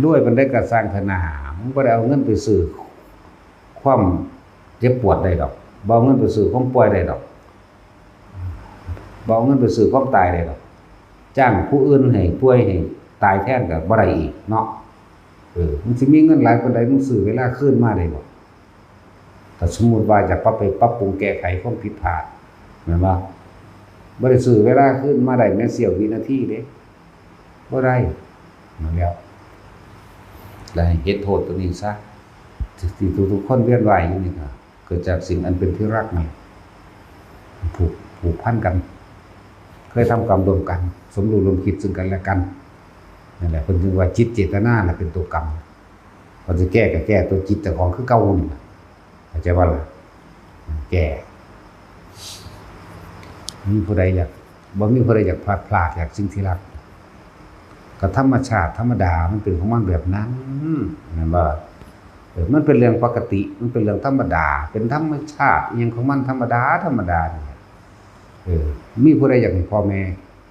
รวยปานใดก็ซ่างเถาะนา มึงบ่ได้เอาเงินไปซื้อความเจ็บปวดได้ดอก บ่เอาเงินไปซื้อความป่วยได้ดอก บ่เอาเงินไปซื้อความตายได้ดอก จ้างผู้อื่นให้ป่วยให้ตายแทนก็บ่ได้อีกเนาะ เออ มึงสิมีเงินหลายปานใด มึงซื้อเวลาคืนมาได้บ่ ถ้าสมมุติว่าอยากปรับไปปรับปรุงแก้ไขความผิดพลาด แม่นบ่? บ่ได้ซื้อเวลาคืนมาได้แม้เสี้ยววินาทีเด้ บ่ได้ นั่นแหล้ว และให้เห็นโทษตัวนี้ซะ ที่ทุกๆคนเวียนว่ายอยู่นี่ก็เกิดจากสิ่งอันเป็นที่รักนี่ ผูก ผูกพันกัน เคยทำกรรมร่วมกัน สมรู้ร่วมคิดซึ่งกันและกัน นั่นแหละ เพิ่นจึงว่าจิตเจตนาน่ะเป็นตัวกรรม เพิ่นสิแก้ก็แก้ตัวจิตเจ้าของคือเก่านี่ล่ะ เข้าใจบ่ล่ะ? แก้ มีผู้ใดอยาก บ่มีผู้ใดอยากพลัดพรากจากสิ่งที่รัก ก็ธรรมชาติธรรมดามันเป็นของมันแบบนั้น แม่นบ่? เออ มันเป็นเรื่องปกติ มันเป็นเรื่องธรรมดา เป็นธรรมชาติอิหยังของมันธรรมดาธรรมดานี่แหละ เออ มีผู้ใดอยากให้พ่อแม่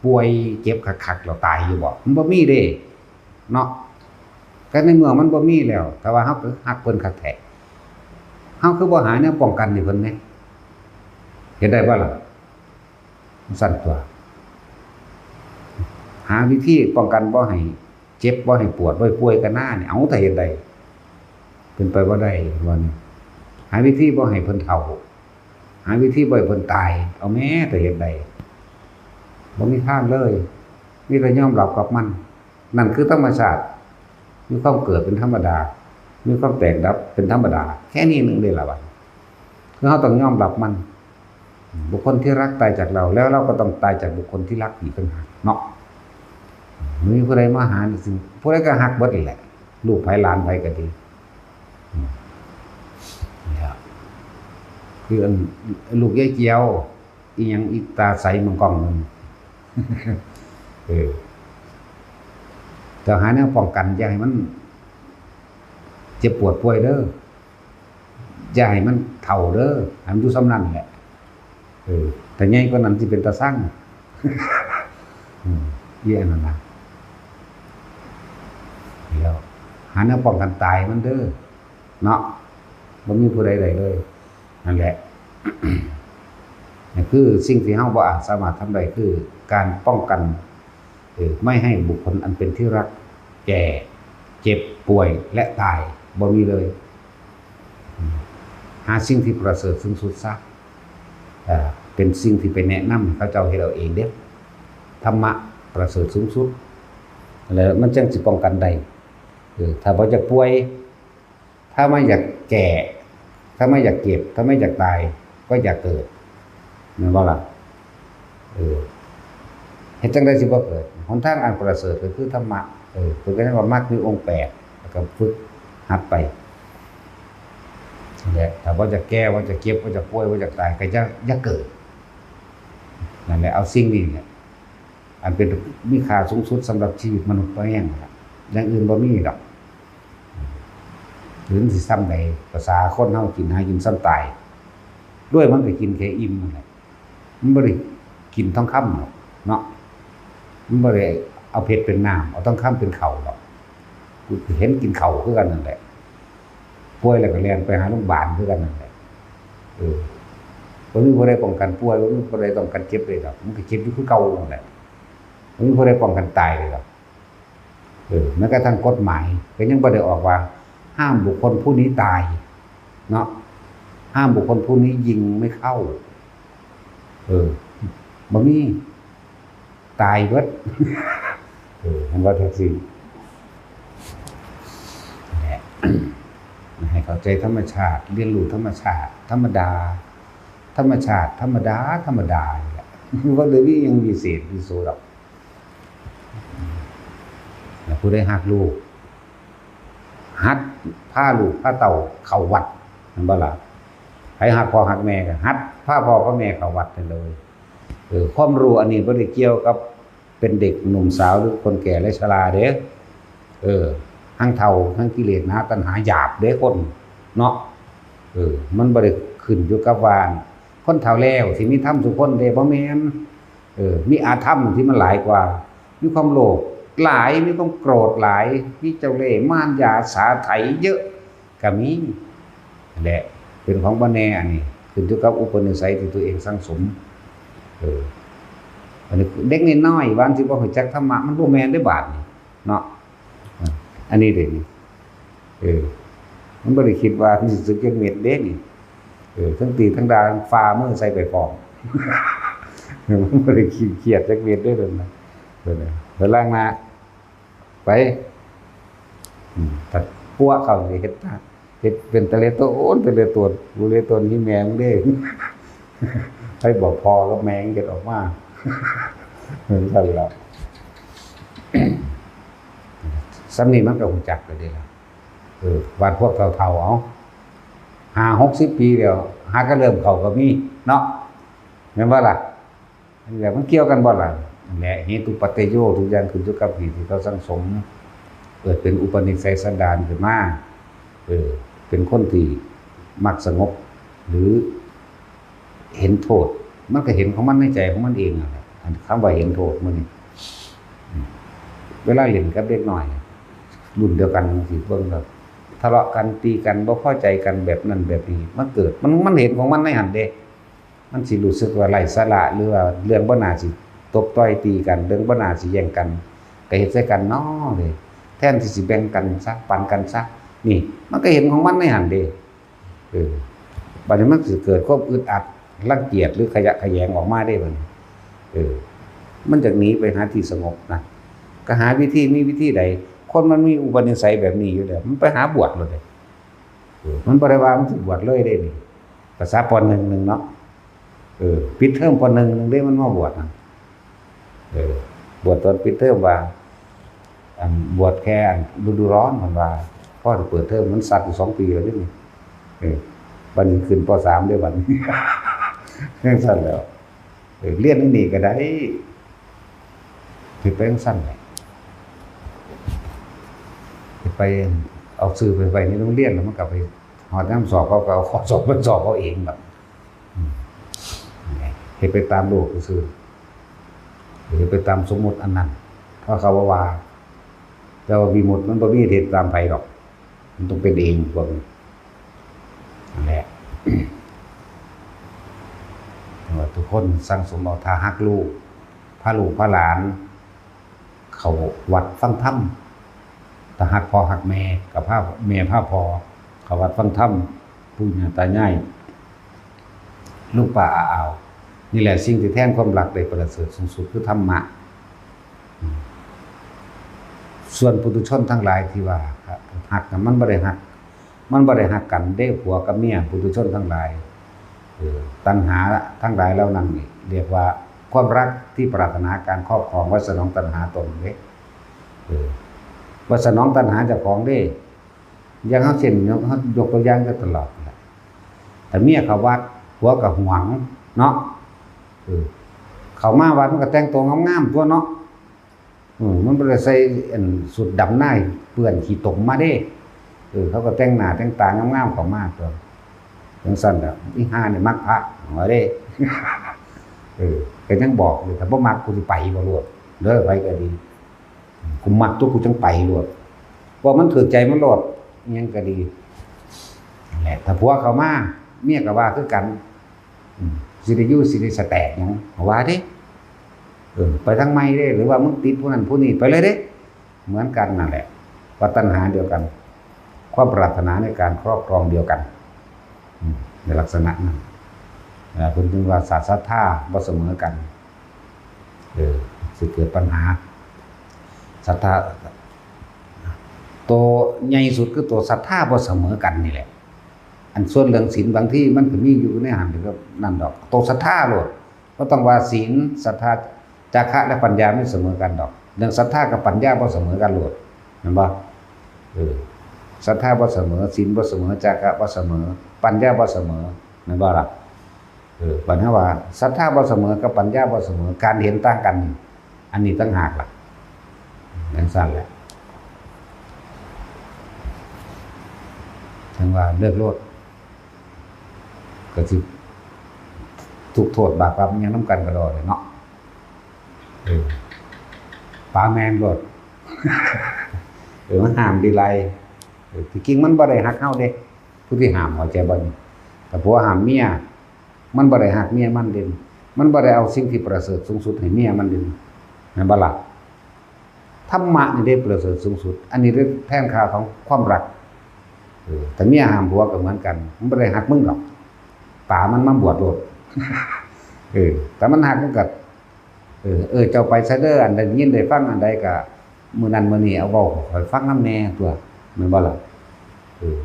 ป่วยเจ็บคักๆแล้วตายอยู่บ่? มันบ่มีเด้ เนาะ ก็ในเมื่อมันบ่มีแล้ว แต่ว่าเฮาก็ฮักเพิ่นคักแท้ เฮาคือบ่หาแนวป้องกันให้เพิ่นแหน่ เฮ็ดได้บ่ล่ะ? สั่นตัว หาวิธีป้องกันบ่ให้เจ็บ บ่ให้ปวด บ่ให้ป่วยกะนานี่ เอา ถ้าเฮ็ดได้ เป็นไปบ่ได้ว่านี่ หาวิธีบ่ให้เพิ่นเฒ่า หาวิธีบ่ให้เพิ่นตาย เอาแหม ถ้าเฮ็ดได้ บ่มีทางเลย มีแต่ยอมรับกับมัน นั่นคือธรรมชาติ มีความเกิดเป็นธรรมดา มีความแตกดับเป็นธรรมดา แค่นี้หนึ่งเด้ล่ะบัดนี้ คือเฮาต้องยอมรับมัน บุคคลที่รักตายจากเรา แล้วเราก็ต้องตายจากบุคคลที่รักอีกต่างหากเนาะ มีผู้ใดมาหานี่สิ ผู้ใดก็ฮักเบิดนั่นแหละ ลูกไผหลานไผก็ดี อืม นี่ล่ะ คืออัน ลูกยายเจียว อีหยังอีตาใสเมืองกล้องนั่น เออ ต้องหาแนวป้องกัน อย่าให้มันเจ็บปวดป่วยเด้อ อย่าให้มันเฒ่าเด้อ ให้มันอยู่ส่ำนั้นแหละ เออ ถ้าใหญ่กว่านั้นสิเป็นตาซัง อืม อีอันนั้นนะ แล้ว หาแนวป้องกันตายมันเด้อ เนาะ บ่มีผู้ใดได้เลย นั่นแหละ นั่นคือสิ่งที่เฮาบ่อาจสามารถทำได้ คือการป้องกัน เออ ไม่ให้บุคคลอันเป็นที่รักแก่ เจ็บป่วย และตาย บ่มีเลย อืม หาสิ่งที่ประเสริฐสูงสุดซะ เอ่อ เป็นสิ่งที่ไปแนะนำให้เขาเจ้าเฮ็ดเอาเองเด้อ ธรรมะประเสริฐสูงสุด แล้วมันจั่งสิป้องกันได้ เออ ถ้าบ่อยากป่วย ถ้าไม่อยากแก่ ถ้าไม่อยากเจ็บ ถ้าไม่อยากตาย ก็อย่าเกิด แม่นบ่ล่ะ? เออ เฮ็ดจั่งใดสิบ่เกิด? หนทางอันประเสริฐก็คือธรรมะ เออ เพิ่นก็เรียกว่ามรรคมีองค์แปด แล้วก็ฝึกหัดไป นั่นแหละ ถ้าบ่อยากแก่ บ่อยากเจ็บ บ่อยากป่วย บ่อยากตาย ก็อย่า อย่าเกิด นั่นแหละ เอาสิ่งนี้แหละ อันเป็นมีค่าสูงสุดสำหรับชีวิตมนุษย์ บ่แม่นล่ะ อย่างอื่นบ่มีดอก หรือมันสิส่ำใด ภาษาคนเฮากินหากินส่ำตาย รวยมันก็กินแค่อิ่มนั่นแหละ มันบ่ได้กินทองคำหรอกเนาะ มันบ่ได้เอาเพชรเป็นน้ำ เอาทองคำเป็นข้าวดอก กูเห็นกินข้าวคือกันนั่นแหละ ป่วยแล้วก็แล่นไปหาโรงพยาบาลคือกันนั่นแหละ เออ บ่มีผู้ใดป้องกันป่วย บ่มีผู้ใดป้องกันเจ็บได้ดอก มันก็เจ็บอยู่คือเก่านั่นแหละ บ่มีผู้ใดป้องกันตายได้ดอก เออ แม้กระทั่งกฎหมายก็ยังบ่ได้ออกว่าห้ามบุคคลผู้นี้ตาย เนาะ ห้ามบุคคลผู้นี้ยิงไม่เข้า เออ บ่มี ตายเบิด เออ เห็นบ่ แท็กซี่ นั่นแหละ ให้เข้าใจธรรมชาติ เรียนรู้ธรรมชาติ ธรรมดา ธรรมชาติ ธรรมดา ธรรมดานี่แหละ บ่ได้มีหยังวิเศษวิโสดอก แล้วผู้ใดฮักลูก หัดพาลูกพาเต้าเข้าวัด แม่นบ่ล่ะ? ไผฮักพ่อฮักแม่ก็หัดพาพ่อพาแม่เข้าวัดนั่นเลย เออ ความรู้อันนี้บ่ได้เกี่ยวกับเป็นเด็กหนุ่มสาวหรือคนแก่และชราเด้ เออ ทั้งเฒ่าทั้งกิเลสหนาตัณหาหยาบเด้คนเนาะ เออ มันบ่ได้ขึ้นอยู่กับว่าคนเฒ่าแล้วสิมีธรรมซุคนเด้ บ่แม่น เออ มีอธรรมที่มันหลายกว่า มีความโลภหลาย มีความโกรธหลาย มีเจ้าเล่ห์มารยาสาไถเยอะก็มี นั่นแหละ เป็นของบ่แน่ อันนี้ขึ้นอยู่กับอุปนิสัยที่ตัวเองสั่งสม เออ อันนี้เด็กน้อยๆ ว่าสิบ่รู้จักธรรมะ มันบ่แม่นเด้บาดนี้ เนาะ อ่ะ อันนี้เด้นี่ เออ มันบ่ได้คิดว่ามันสิสึกจักเม็ดเด้นี่ เออ ทั้งตีทั้งด่า ทั้งฝ่ามือใส่ไปพร้อม มันบ่ได้ขี้เกียจจักเม็ดเด้อเดี๋ยวนะ เดี๋ยวนะ เดี๋ยวล้างหน้า ไป อืม แต่ปัวเขาสิเฮ็ดตา เฮ็ดเป็นตะเลโตน ตะเลโตน ตะเลโตนนี่แม่มึงเด้ ให้บอกพ่อกับแม่มึงเฮ็ดออกมา เหมือนกันแล้ว ซ้ำนี่มันก็รู้จักไปเด้ล่ะ เออ บ้านพวกเฒ่าๆ เอา ห้าหกสิบปีแล้ว หาก็เริ่มเข้าก็มี เนาะ แม่นบ่ล่ะ? นั่นแหละ มันเกี่ยวกันบ่ล่ะ? นั่นแหละ เหตุปัจจโย ทุกอย่างขึ้นอยู่กับเหตุที่เขาสั่งสม เกิดเป็นอุปนิสัยสันดานขึ้นมา เออ เป็นคนที่มักสงบ หรือเห็นโทษ มันก็เห็นของมันในใจของมันเองนั่นแหละ อันคำว่าเห็นโทษมื้อนี้ อืม เวลาเล่นกับเด็กน้อย รุ่นเดียวกันจังซี้ เบิ่งแล้ว ทะเลาะกัน ตีกัน บ่พอใจกัน แบบนั้นแบบนี้ มันเกิด มัน มันเห็นของมันในหั่นเด้ มันสิรู้สึกว่าไร้สาระ หรือว่าเรื่องบ่น่าสิตบต่อยตีกัน เรื่องบ่น่าสิแย่งกัน ก็เฮ็ดใส่กันน้อเด้ แทนที่สิแบ่งกันซะ ปันกันซะ นี่ มันก็เห็นของมันในหั่นเด้ เออ บัดนี้มันสิเกิดความอึดอัด รังเกียจ หรือขยะแขยงออกมาเด้บัดนี้ เออ มันอยากหนีไปหาที่สงบนะ ก็หาวิธี มีวิธีใด คนมันมีอุปนิสัยแบบนี้อยู่แล้ว มันไปหาบวชโลดเด้ เออ มันบ่ได้ว่ามันสิบวชเลยเด้นี่ ภาษา ป.หนึ่ง หนึ่งเนาะ เออ ปิดเทอม ป.หนึ่ง หนึ่งเด้ มันมาบวชนะ เออ บวชตอนปิดเทอมว่า อัน บวชแค่อันฤดูร้อน มันว่า พอเปิดเทอม มันสักอยู่สองปีแล้วเด้นี่ เออ บัดนี้ขึ้น ป.สาม เด้บัดนี้ จังซั่นแหล้ว เออ เรียนอันนี้ก็ได้ สิไปจังซั่นแหละ สิไปเอาชื่อไปไว้ในโรงเรียน แล้วมันก็ไปฮอดยามสอบ เขาก็เอาข้อสอบมันสอบเอาเองแบบ อืม เฮ็ดไปตามโลกซื่อๆ เฮ็ดไปตามสมมุติอันนั้น เพราะเขาว่า แต่ว่าวิมุตติมันบ่มีเฮ็ดตามไผดอก มันต้องเป็นเองพวกนี้ นั่นแหละ แต่ว่าทุกคนสั่งสมเอา ถ้าฮักลูก พาลูกพาหลาน เข้าวัดฟังธรรม ถ้าฮักพ่อฮักแม่ ก็พาแม่พาพ่อเข้าวัดฟังธรรม ปู่ย่าตายาย ลุงป้าอาอาว นี่แหละสิ่งที่แทนความรักได้ประเสริฐสูงสุดคือธรรมะ อืม ส่วนปุถุชนทั้งหลายที่ว่าฮักน่ะ มันบ่ได้ฮัก มันบ่ได้ฮักกันเด้ ผัวกับเมีย ปุถุชนทั้งหลาย เออ ตัณหาทั้งหลายเหล่านั้นนี่ เรียกว่าความรักที่ปรารถนาการครอบครอง ไว้สนองตัณหาตนเด้ เออ ไว้สนองตัณหาเจ้าของเด้ อย่างเฮาเช่น ยก เฮายกตัวอย่างอยู่ตลอดนั่นแหละ ถ้าเมียเข้าวัด ผัวก็หวงเนาะ เออ เข้ามาวัดมันก็แต่งตัวงามๆ ตั่วเนาะ เออ มันบ่ได้ใส่อันสุดดำใน เปื้อนขี้ตมมาเด้ เออ เขาก็แต่งหน้าแต่งตางามๆ เข้ามาตั่ว จังซั่นแหละ อีห่านี่มักพระ ว่าเด้ เออ ก็ยังบอกอยู่ ถ้าบ่มักกูสิไปบ่โลด เด้อ ไผก็ดี กูมักตัวกูจังไปโลด ว่ามันถือใจมันโลด อิหยังก็ดี นั่นแหละ ถ้าผัวเข้ามา เมียก็ว่าคือกัน อืม สิได้อยู่ สิได้สแตกหยัง ว่าเด้ เออ ไปทางใหม่เด้ หรือว่ามึงติดผู้นั้นผู้นี้ ไปเลยเด้ เหมือนกันนั่นแหละ ว่าตัณหาเดียวกัน ความปรารถนาในการครอบครองเดียวกัน อืม ในลักษณะนั้น เอ่อ เพิ่นจึงว่าศาสตร์ศรัทธาบ่เสมอกัน เออ สิเกิดปัญหา ศรัทธา ตัวใหญ่สุดคือตัวศรัทธาบ่เสมอกันนี่แหละ อันส่วนเรื่องศีลบางทีมันก็มีอยู่ในหั้นก็นั่นดอก ตัวศรัทธาโลด บ่ต้องว่าศีล ศรัทธา จาคะและปัญญาไม่เสมอกันดอก เรื่องศรัทธากับปัญญาบ่เสมอกันโลด แม่นบ่? เออ ศรัทธาบ่เสมอ ศีลบ่เสมอ จาคะบ่เสมอ ปัญญาบ่เสมอ แม่นบ่ล่ะ? เออ ปัญหาว่าศรัทธาบ่เสมอกับปัญญาบ่เสมอ การเห็นต่างกัน อันนี้ต่างหากล่ะ จังซั่นแหละ จังว่าเลิกโลด ก็สิทุกข์โทษบาปกรรมอิหยังนำกันก็ดอกเลยเนาะ เออ ปาแม่นโลด เออ มันห้ามดีหลาย เออ ที่จริงมันบ่ได้ฮักเฮาเด้ ผู้ที่ห้าม เข้าใจบ่นี่? ถ้าผัวห้ามเมีย มันบ่ได้ฮักเมียมันเด้ มันบ่ได้เอาสิ่งที่ประเสริฐสูงสุดให้เมียมันเด้ แม่นบ่ล่ะ? ธรรมะนี่เด้ประเสริฐสูงสุด อันนี้เด้แทนค่าของความรัก เออ ถ้าเมียห้ามผัวก็เหมือนกัน มันบ่ได้ฮักมึงดอก ป๋ามันมาบวชโลด เออ แต่มันฮักมันก็ เออ เออ เจ้าไปซะเด้อ อันได้ยินได้ฟังอันใดก็ มื้อนั้นมื้อนี้เอาเว้าให้ข้อยฟังนำแหน่ตั๊ว แม่นบ่ล่ะ เออ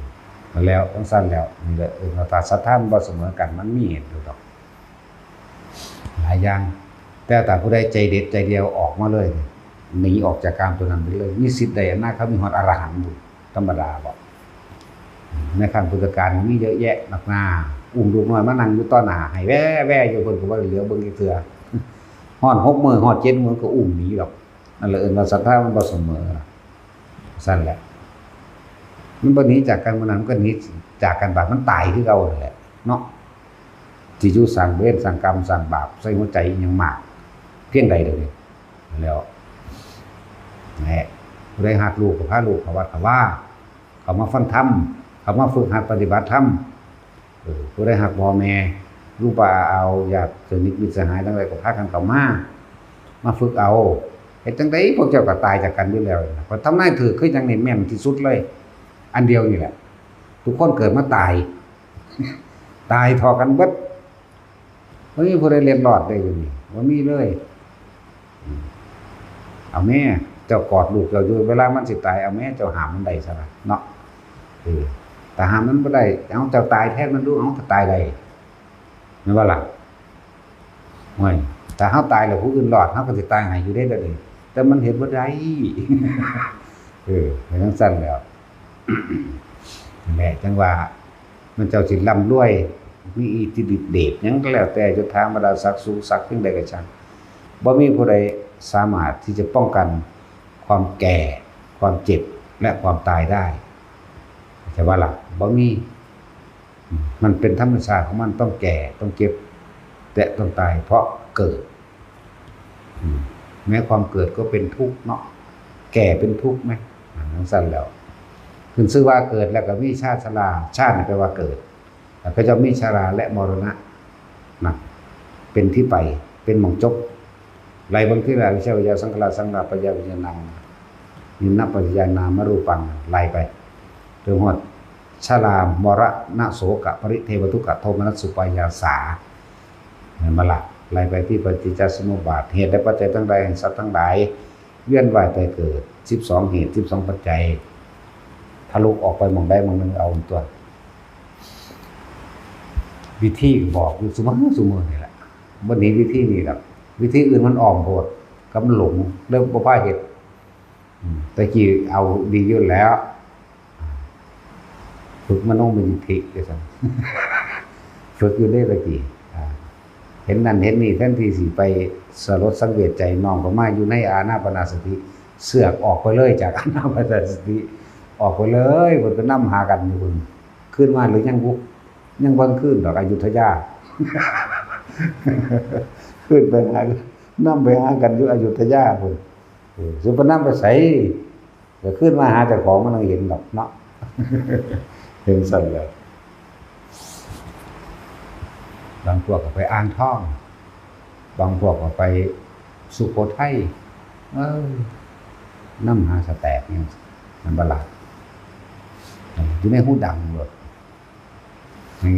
แล้วจั่งซั้นแล้ว นี่แหละ เออ ถ้าศรัทธามันบ่เสมอกัน มันมีเหตุอยู่ดอก หลายอย่าง แต่ถ้าผู้ใดใจเด็ดใจเดียวออกมาเลย หนีออกจากกามตัวนั้นไปเลย มีสิทธิ์ได้อนาคามี ฮอดอรหันต์อยู่ ธรรมดาบ่ ในครั้งพุทธกาลมีเยอะแยะมากมาย อุ้มลูกน้อยมานั่งอยู่ต่อหน้า ให้แว่ๆอยู่ เพิ่นก็บ่ได้เหลียวเบิ่งจักเทื่อ ฮอดหกมื้อ ฮอดเจ็ดมื้อก็อุ้มหนีดอก นั่นแหละเอิ้นว่าศรัทธามันบ่เสมอล่ะ ซั่นแหละ มันบ่หนีจากกันมื้อนั้น มันก็หนีจากกันบาดมันตายคือเก่านั่นแหละ เนาะ สิอยู่สร้างเวรสร้างกรรมสร้างบาปใส่หัวใจอิหยังมาก เพียงใดเดี๋ยวนี้ แล้ว แหละ ผู้ใดฮักลูกก็พาลูกเข้าวัดเข้าวา เข้ามาฟังธรรม เข้ามาฝึกหัดปฏิบัติธรรม เออ ผู้ใดฮักพ่อแม่ ลูกป้าอาอาว ญาติสนิทมิตรสหายทั้งหลายก็พากันเข้ามา มาฝึกเอา เฮ็ดจั่งใดพวกเจ้าก็ตายจากกันอยู่แล้วนะ ข้อยทำนายถืกคือจั่งนี่แม่นที่สุดเลย อันเดียวนี่แหละ ทุกคนเกิดมาตาย ตายเท่ากันเบิด บ่มีผู้ใดเล็ดรอดได้อยู่นี่ บ่มีเลย อืม เอาแม่ เจ้ากอดลูกเจ้าอยู่ เวลามันสิตาย เอาแม่ เจ้าห้ามมันได้ซะล่ะเนาะ เออ ถ้าห้ามมันบ่ได้ เอาเจ้าตายแทนมันดู เอาถ้าตายได้ แม่นบ่ล่ะ โอ้ย ถ้าเฮาตายแล้วผู้อื่นรอด เฮาก็สิตายให้อยู่เด้เดี๋ยวนี้ แต่มันเฮ็ดบ่ได้ เออ เป็นจั่งซั้นแหล้ว นั่นแหละ จั่งว่า มันเจ้าสิร่ำรวย มีอิทธิฤทธิ์เดชหยังก็แล้วแต่ ยศถาบรรดาศักดิ์สูงสักเพียงใดก็ช่าง บ่มีผู้ใดสามารถที่จะป้องกันความแก่ ความเจ็บ และความตายได้ เข้าใจบ่ล่ะ บ่มี มันเป็นธรรมชาติของมัน ต้องแก่ ต้องเจ็บ และต้องตาย เพราะเกิด อืม แม้ความเกิดก็เป็นทุกข์เนาะ แก่เป็นทุกข์ไหม อ่า จั่งซั้นแล้ว ขึ้นชื่อว่าเกิดแล้วก็มีชาติชรา ชาตินี่แปลว่าเกิด แล้วก็จะมีชราและมรณะนะ เป็นที่ไป เป็นหม่องจบ ไล่เบิ่งทีละ อวิชชา ปัจจยา สังขารา สังขาร ปัจจยา วิญญาณัง นินนปัจจยานามรูปัง ไล่ไป จนฮอด ชรามรณะโสกะปริเทวทุกขโทมนัสสุปายาสา แม่นบ่ล่ะ ไล่ไปที่ปฏิจจสมุปบาท เหตุและปัจจัยทั้งหลายแห่งสัตว์ทั้งหลาย เวียนว่ายตายเกิด สิบสองเหตุ สิบสองปัจจัย ทะลุออกไปหม่องใดหม่องหนึ่งเอาตั๊ว วิธีบอกอยู่ซุมื้อซุมื้อนี่แหละ บ่หนีวิธีนี้ดอก วิธีอื่นมันอ้อมโพด กับมันหลง เลยบ่พาเฮ็ด อืม แต่กี้เอาดีอยู่แล้ว ฝึกมโนมยิทธิว่าซั่น ฝึกอยู่เด้แต่กี้ อ่า เห็นนั่นเห็นนี่ แทนที่สิไปสลดสังเวชใจ น้องก็มาอยู่ในอานาปานสติ เสือกออกไปเลยจากอานาปานสติ ออกไปเลย เพิ่นไปนำหากันอยู่พุ้น คืนมาหรือยังบุ ยังบ่คืนดอก อยุธยา คืนไปหา นำไปหากันอยู่อยุธยาพุ้น เออ สิไปนำไปไส ก็คืนมาหาเจ้าของมันยังเห็นดอกเนาะ เห็นซั่นแหละ บางพวกก็ไปอ่างทอง บางพวกก็ไปสุโขทัย เออ นำหาสแตกนี่ มันบ่ล่ะ อยู่ในหูดังโลด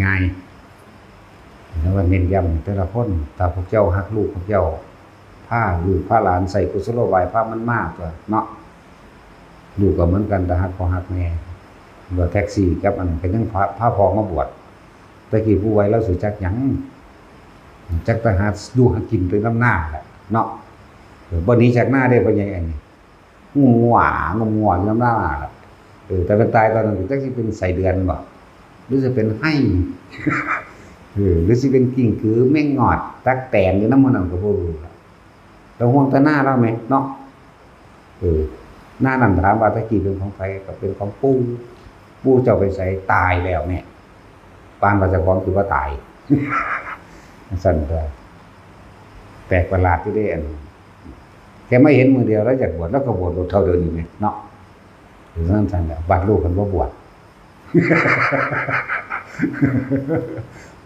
ง่ายๆ แล้วว่าเน้นย้ำแต่ละคน ถ้าพวกเจ้าฮักลูกพวกเจ้า พาลูกพาหลานใส่กุศโลบาย พามันมาตั๊วเนาะ ลูกก็เหมือนกัน ถ้าฮักพ่อฮักแม่ รถแท็กซี่กับอันนั้นก็ยังพา พาพ่อมาบวช แต่กี้ผู้ไวเราสิจักหยัง จักแต่หาอยู่หากินไปนำหน้าแหละเนาะ เออ บ่หนีจากหน้าเด้ พ่อใหญ่อันนี้ งมงวางมงวอยู่นำหน้าล่ะ เออ แต่เป็นตายตอนนั้นจักสิเป็นไส้เดือนบ่ หรือสิเป็นไฮ่ เออ หรือสิเป็นกิ้งกือ แมงงอด ตั๊กแตนอยู่นำหมู่นั้นก็บ่รู้ล่ะ เราห่วงแต่หน้าเราแหมเนาะ เออ หน้านั้นถามว่าตะกี้เป็นของใคร ก็เป็นของปู่ ปู่เจ้าไปไส ตายแล้วแม่ ปานว่าเจ้าของคือว่าตาย ซั่นตัว แปลกประหลาดอยู่เด้ อัน แค่มาเห็นมื้อเดียวแล้วอยากบวช แล้วก็บวชโลดเท่าเดียวนี้แหมเนาะ คือซั่นซั่นแหละ บัดลูกกันบ่บวช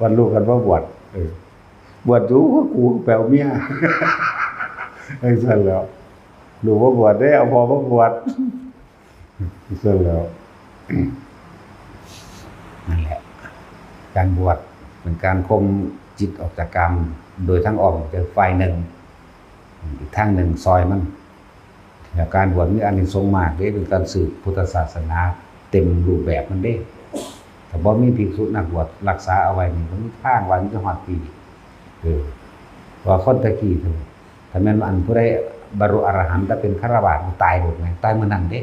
บัดลูกกันบ่บวช เออ บวชอยู่ กูไปเอาเมีย จั่งซั่นแหล้ว ลูกบ่บวชเด้ เอาพ่อมาบวช จั่งซั่นแหล้ว นั่นแหละ การบวช เป็นการข่มจิตออกจากกามโดยทางอ้อมจากฝ่ายหนึ่ง อีกทางหนึ่งซอยมัน แล้วการบวชมีอานิสงส์มากเด้ เป็นการสืบพุทธศาสนาเต็มรูปแบบมันเด้ ถ้าบ่มีภิกษุนักบวชรักษาเอาไว้นี่ บ่มีทางว่ามันจะฮอดปี เออ ว่าคนตะกี้เถอะ ถ้าแม่นว่าอันผู้ใดบรรลุอรหันต์ แต่เป็นฆราวาส ตายโลดแหม ตายมื้อนั้นเด้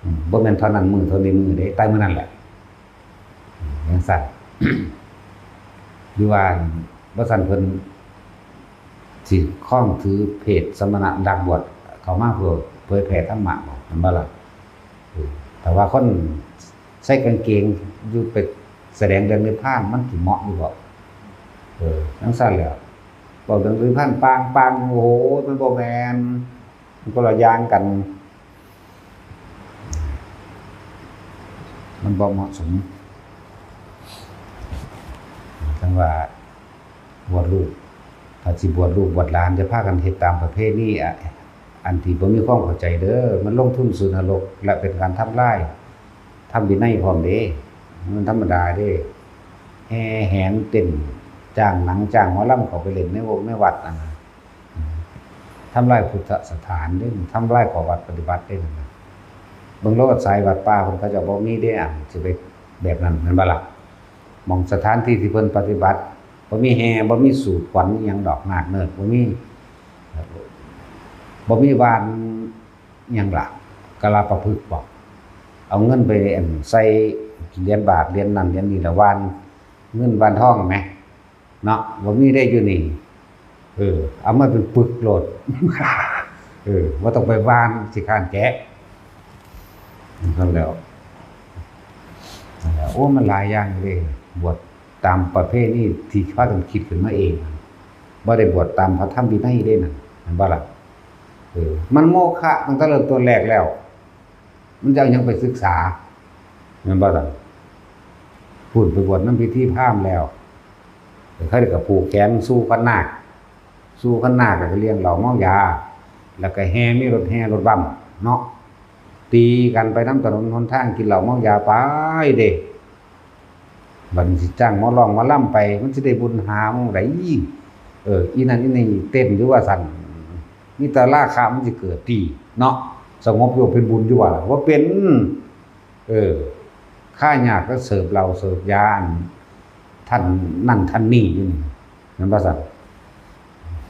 อืม บ่แม่นเท่านั้นมื้อ เท่านี้มื้อเด้ ตายมื้อนั้นแหละ อืม จั่งซั้น หรือว่าบ่ซั้นเพิ่นสิครองถือเพศสมณะ นักบวชเข้ามาเพื่อเผยแผ่ธรรมะบ่ แม่นบ่ล่ะ เออ แต่ว่าคนใส่กางเกงอยู่ไปแสดงเรื่องนิพพาน มันสิเหมาะอยู่บ่ เออ จั่งซั้นแหละ เว้าเรื่องนิพพานปางๆ โอ้โห มันบ่แม่น มันคนละอย่างกัน มันบ่เหมาะสม จั่งว่าบวชลูก ถ้าสิบวชลูกบวชหลาน จะพากันเฮ็ดตามประเพณีอะ อันที่บ่มีความเข้าใจเด้อ มันลงทุนสู่นรก และเป็นการทำลายธรรมวินัยพร้อมเด้ มันธรรมดาเด้ แห่แหนเต้น จ้างหนังจ้างหมอลำเข้าไปเล่นในวงในวัดนั่นน่ะ ทำลายพุทธสถานเด้ ทำลายข้อวัดปฏิบัติเด้นั่นน่ะ เบิ่งโลดสายวัดป่าเพิ่นเขาเจ้าบ่มีเด้ อันสิไปแบบนั้นแม่นบ่ล่ะ หม่องสถานที่ที่เพิ่นปฏิบัติ บ่มีแห่ บ่มีสูดขวัญอิหยังดอก นาคเนิกบ่มี บ่มีวานอิหยังล่ะ กาลาประพฤกษ์บ่ เอาเงินไปอันใส่เหรียญบาท เหรียญนั่นเหรียญนี่ แล้ววานเงินวานทองแหม เนาะ บ่มีได้อยู่นี่ เออ เอามาเป็นปึกโลด เออ บ่ต้องไปวาน สิค้านแกะ นั่นแหล้ว นั่นแหล้ว โอ้ มันหลายอย่างอยู่เด้ บวชตามประเพณีที่พากันคิดขึ้นมาเอง บ่ได้บวชตามพระธรรมวินัยเด้นั่น แม่นบ่ล่ะ เออ มันโมฆะตั้งแต่เริ่มต้นแรกแล้ว มันจะเอาหยังไปศึกษา แม่นบ่ล่ะ พู้นไปบวชนำพิธีพราหมณ์แล้ว เขาก็ผูกแขนสู่ขันนาค สู่ขันนาคแล้วก็เลี้ยงเหล้าเมายา แล้วก็แห่ มีรถแห่รถบัมเนาะ ตีกันไปนำถนนหนทาง กินเหล้าเมายาไปเด้ บัดนี้สิจ้างหมอร้องหมอลำไป มันสิได้บุญหาหม่องใด เออ อีนั่นอีนี่เต้นอยู่ว่าซั่น มีแต่ราคะมันสิเกิดติเนาะ สงบอยู่เป็นบุญอยู่ว่าล่ะ บ่เป็น เออ ค่ายากก็เสิร์ฟเหล้าเสิร์ฟยา อันท่านนั่นท่านนี่อยู่นี่ แม่นบ่ซั่น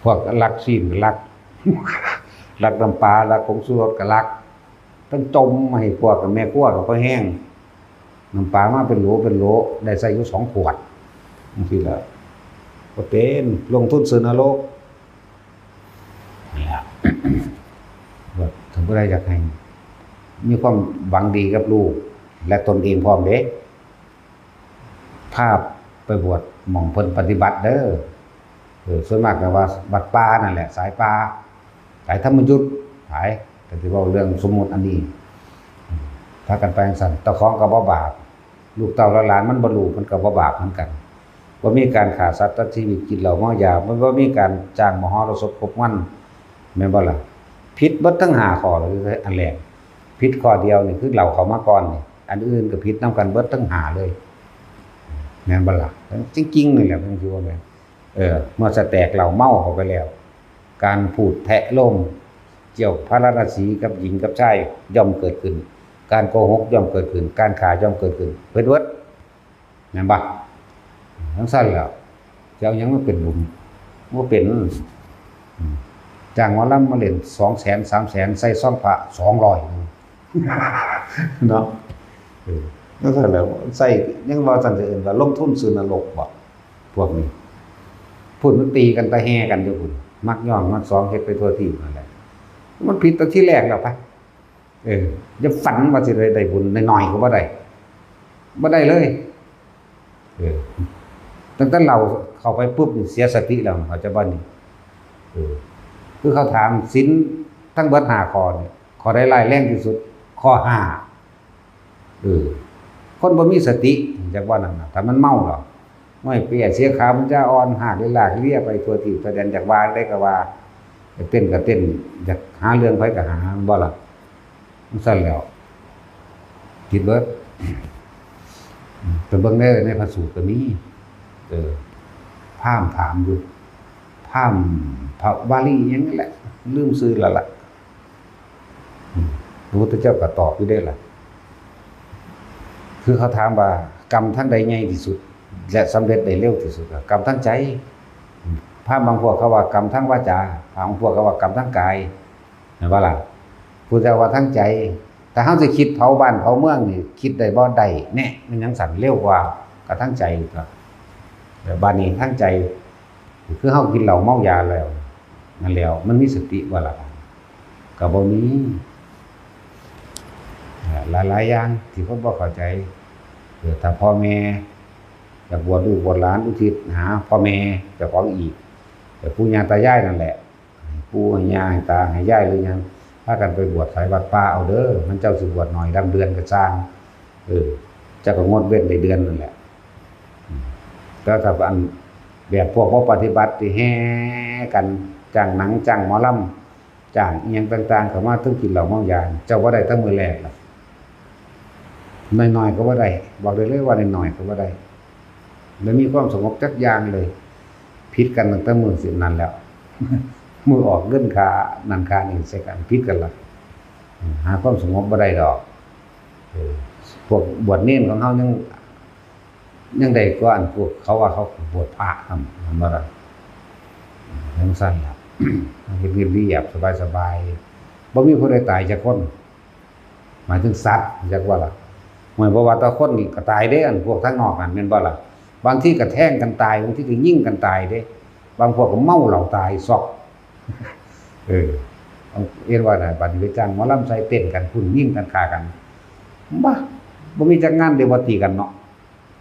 พวกลักซี้นก็ลัก ลักน้ำปลา ลักผงชูรสก็ลัก ทั้งจมให้พวกแม่ครัวก็พอแฮง น้ำปลามาเป็นโหลเป็นโหล ได้ใส่อยู่สองขวด จั่งซี้ล่ะ บ่เป็น ลงทุนสู่นรก นี่ล่ะ ว่าถ้าผู้ใดอยากให้มีความหวังดีกับลูก และตนเองพร้อมเด้ พาไปบวชหม่องเพิ่นปฏิบัติเด้อ เออ ส่วนมากก็ว่าวัดป่านั่นแหละ สายป่า สายธรรมยุทธ สาย ก็สิเว้าเรื่องสมมุติอันนี้ พากันไปจั่งซั้น เจ้าของก็บ่บาป ลูกเต้าหลานมันบ่รู้ มันก็บ่บาปเหมือนกัน บ่มีการฆ่าสัตว์ตัดชีวิต กินเหล้าเมายา มันบ่มีการจ้างมหรสพครบงาน แม่นบ่ล่ะ ผิดเบิดทั้งห้าข้อเลย อันแรก ผิดข้อเดียวนี่คือเหล้าเข้ามาก่อนนี่ อันอื่นก็ผิดนำกันเบิดทั้งห้าเลย แม่นบ่ล่ะ จริงๆ นี่แหละ มันคือว่าแม่น เออ เมื่อสแตกเหล้าเมาเข้าไปแล้ว การพูดแทะโลมเกี่ยวพาราณสีกับหญิงกับชายย่อมเกิดขึ้น การโกหกย่อมเกิดขึ้น การฆ่าย่อมเกิดขึ้น เบิดเบิด แม่นบ่ จั่งซั้นแหล้ว จะเอาหยังมาเป็นบุญ บ่เป็น อืม จ้างหมอลำมาเล่นสองแสน สามแสน ใส่ซองพระสองร้อย เนาะ เออ จั่งซั้นแหล้ว ใส่ ยังว่าซั่นจะเอิ้นว่าลงทุนสู่นรกบ่ พวกนี้ พู้นมันตีกันตะแห่กันอยู่พู้น มักย่องมักสองเฮ็ดไปทั่วทีปนั่นแหละ มันผิดตั้งแต่ทีแรกแล้วปะ เออ อย่าฝันว่าสิได้ ได้บุญน้อยๆ ก็บ่ได้ บ่ได้เลย เออ ตั้งแต่เหล้าเข้าไปปุ๊บนี่เสียสติแล้ว เข้าใจบ่นี่ เออ คือเขาถามศีลทั้งเบิดห้าข้อนี่ ข้อใดร้ายแรงที่สุด ข้อห้า เออ คนบ่มีสติ จักว่านั่นน่ะ ถ้ามันเมาหรอก ห้อยเปียเสียขามันจะอ่อน หากเลียลากเลียไปทั่วทีปทั่วแดน จักว่าได้ก็ว่า อยากเต้นก็เต้น อยากหาเรื่องไผก็หา บ่ล่ะ จั่งซั้นแหล้ว ผิดเบิด ไปเบิ่งใน ในพระสูตรก็มี พราหมณ์ถามอยู่ พราหมณ์พระวาลีหยังนั่นแหละ ลืมชื่อแล้วล่ะ อืม พระพุทธเจ้าก็ตอบอยู่เด้ล่ะ คือเขาถามว่า กรรมทางใดใหญ่ที่สุด และสำเร็จได้เร็วที่สุด กรรมทางใจ อืม พราหมณ์บางพวกเขาว่ากรรมทางวาจา บางพวกเขาว่ากรรมทางกาย แม่นบ่ล่ะ พุทธเจ้าว่าทางใจ ถ้าเฮาสิคิดเผาบ้านเผาเมืองนี่ คิดได้บ่ ได้แน่ มันยังสั่นเร็วกว่ากับทางใจก็ แต่บัดนี้ทางใจ คือเฮากินเหล้าเมายาแล้ว นั่นแล้ว มันมีสติบ่ล่ะ ก็บ่มี หลายๆอย่างที่คนบ่เข้าใจ เออ ถ้าพ่อแม่อยากบวชลูกบวชหลานอุทิศหาพ่อแม่เจ้าของอีก แต่ปู่ย่าตายายนั่นแหละ ให้ปู่ให้ย่าให้ตาให้ยายหรือหยัง พากันไปบวชไสวัดป่าเอาเด้อ มันเจ้าสิบวชน้อยดำเดือนก็ซ่าง เออ เจ้าก็งดเว้นได้เดือนนั่นแหละ อืม แต่ถ้าอันแบบพวกบ่ปฏิบัติที่แห่กันจ้างหนังจ้างหมอลำ จ้างอิหยังต่างๆ เข้ามา ทั้งกินเหล้าเมายา เจ้าบ่ได้แต่มื้อแรกล่ะ น้อยๆ ก็บ่ได้ บอกได้เลยว่าน้อยๆ ก็บ่ได้ บ่มีความสงบจักอย่างเลย ผิดกันตั้งแต่มื้อสิบนั้นแล้ว มื้อออกเงินค่านั่นค่านี่ใส่กัน ผิดกันละ หาความสงบบ่ได้ดอก เออ พวกบวชเณรของเฮายัง ยังได้กว่าอันพวกเขาว่าเขาบวชพระนำ แม่นบ่ล่ะ จั่งซั้นล่ะ เฮ็ดเรียบๆ สบายๆ บ่มีผู้ใดตายจักคน หมายถึงสัตว์ จักว่าล่ะ หมายบ่ว่าแต่คนนี่ก็ตายเด้ อันพวกทางนอกนั่น แม่นบ่ล่ะ บางทีก็แทงกันตาย บางทีก็ยิงกันตายเด้ บางพวกก็เมาเหล้าตายซอก เออ เห็นว่าน่ะ บัดนี้ไปจ้างหมอลำใส่เต้นกัน พุ่นยิงกันฆ่ากัน บ่ บ่มีจักงานเดียวบ่ตีกันเนาะ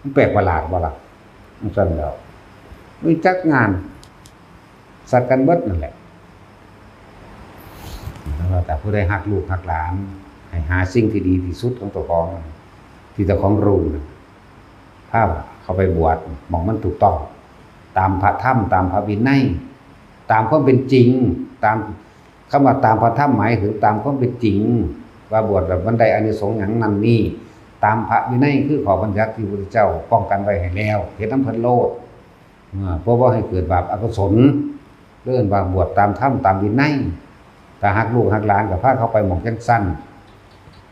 มันแปลกประหลาดบ่ล่ะ จั่งซั้นแล้ว มีจักงาน สัตว์กันเบิดนั่นแหละ แล้วแต่ผู้ใดฮักลูกฮักหลาน ให้หาสิ่งที่ดีที่สุดของเจ้าของ ที่เจ้าของรู้นะ พาเขาไปบวช หม่องมันถูกต้อง ตามพระธรรม ตามพระวินัย ตามความเป็นจริง ตาม คำว่าตามพระธรรมหมายถึงตามความเป็นจริง ว่าบวชแล้วมันได้อานิสงส์หยังนั่นนี่ ตามพระวินัยคือข้อบัญญัติที่พระพุทธเจ้าป้องกันไว้ให้แล้ว เฮ็ดนำเพิ่นโลด เออ เพราะว่าให้เกิดบาปอกุศล เอิ้นว่าบวชตามธรรมตามวินัย ถ้าฮักลูกฮักหลานก็พาเขาไปหม่องจั่งซั้น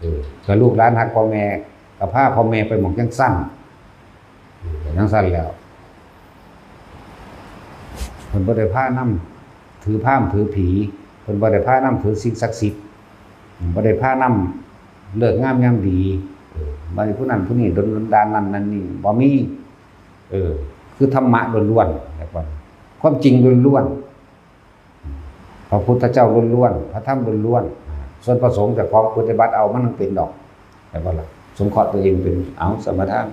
เออ ถ้าลูกหลานฮักพ่อแม่ก็พาพ่อแม่ไปหม่องจั่งซั้น เออ จั่งซั้นแล้ว เพิ่นบ่ได้พานำถือพราหมณ์ถือผี เพิ่นบ่ได้พานำถือสิ่งศักดิ์สิทธิ์ บ่ได้พานำฤกษ์งามยามดี เออ บ่ได้ผู้นั้นผู้นี้ดลบันดาลนั่นนั่นนี่ บ่มี เออ คือธรรมะล้วนๆ แล้วก็ความจริงล้วนๆ พระพุทธเจ้าล้วนๆ พระธรรมล้วนๆ ส่วนพระสงฆ์เจ้าของปฏิบัติเอามันยังเป็นดอก แล้วก็ล่ะ สงเคราะห์ตัวเองเป็น เอา สมาทาน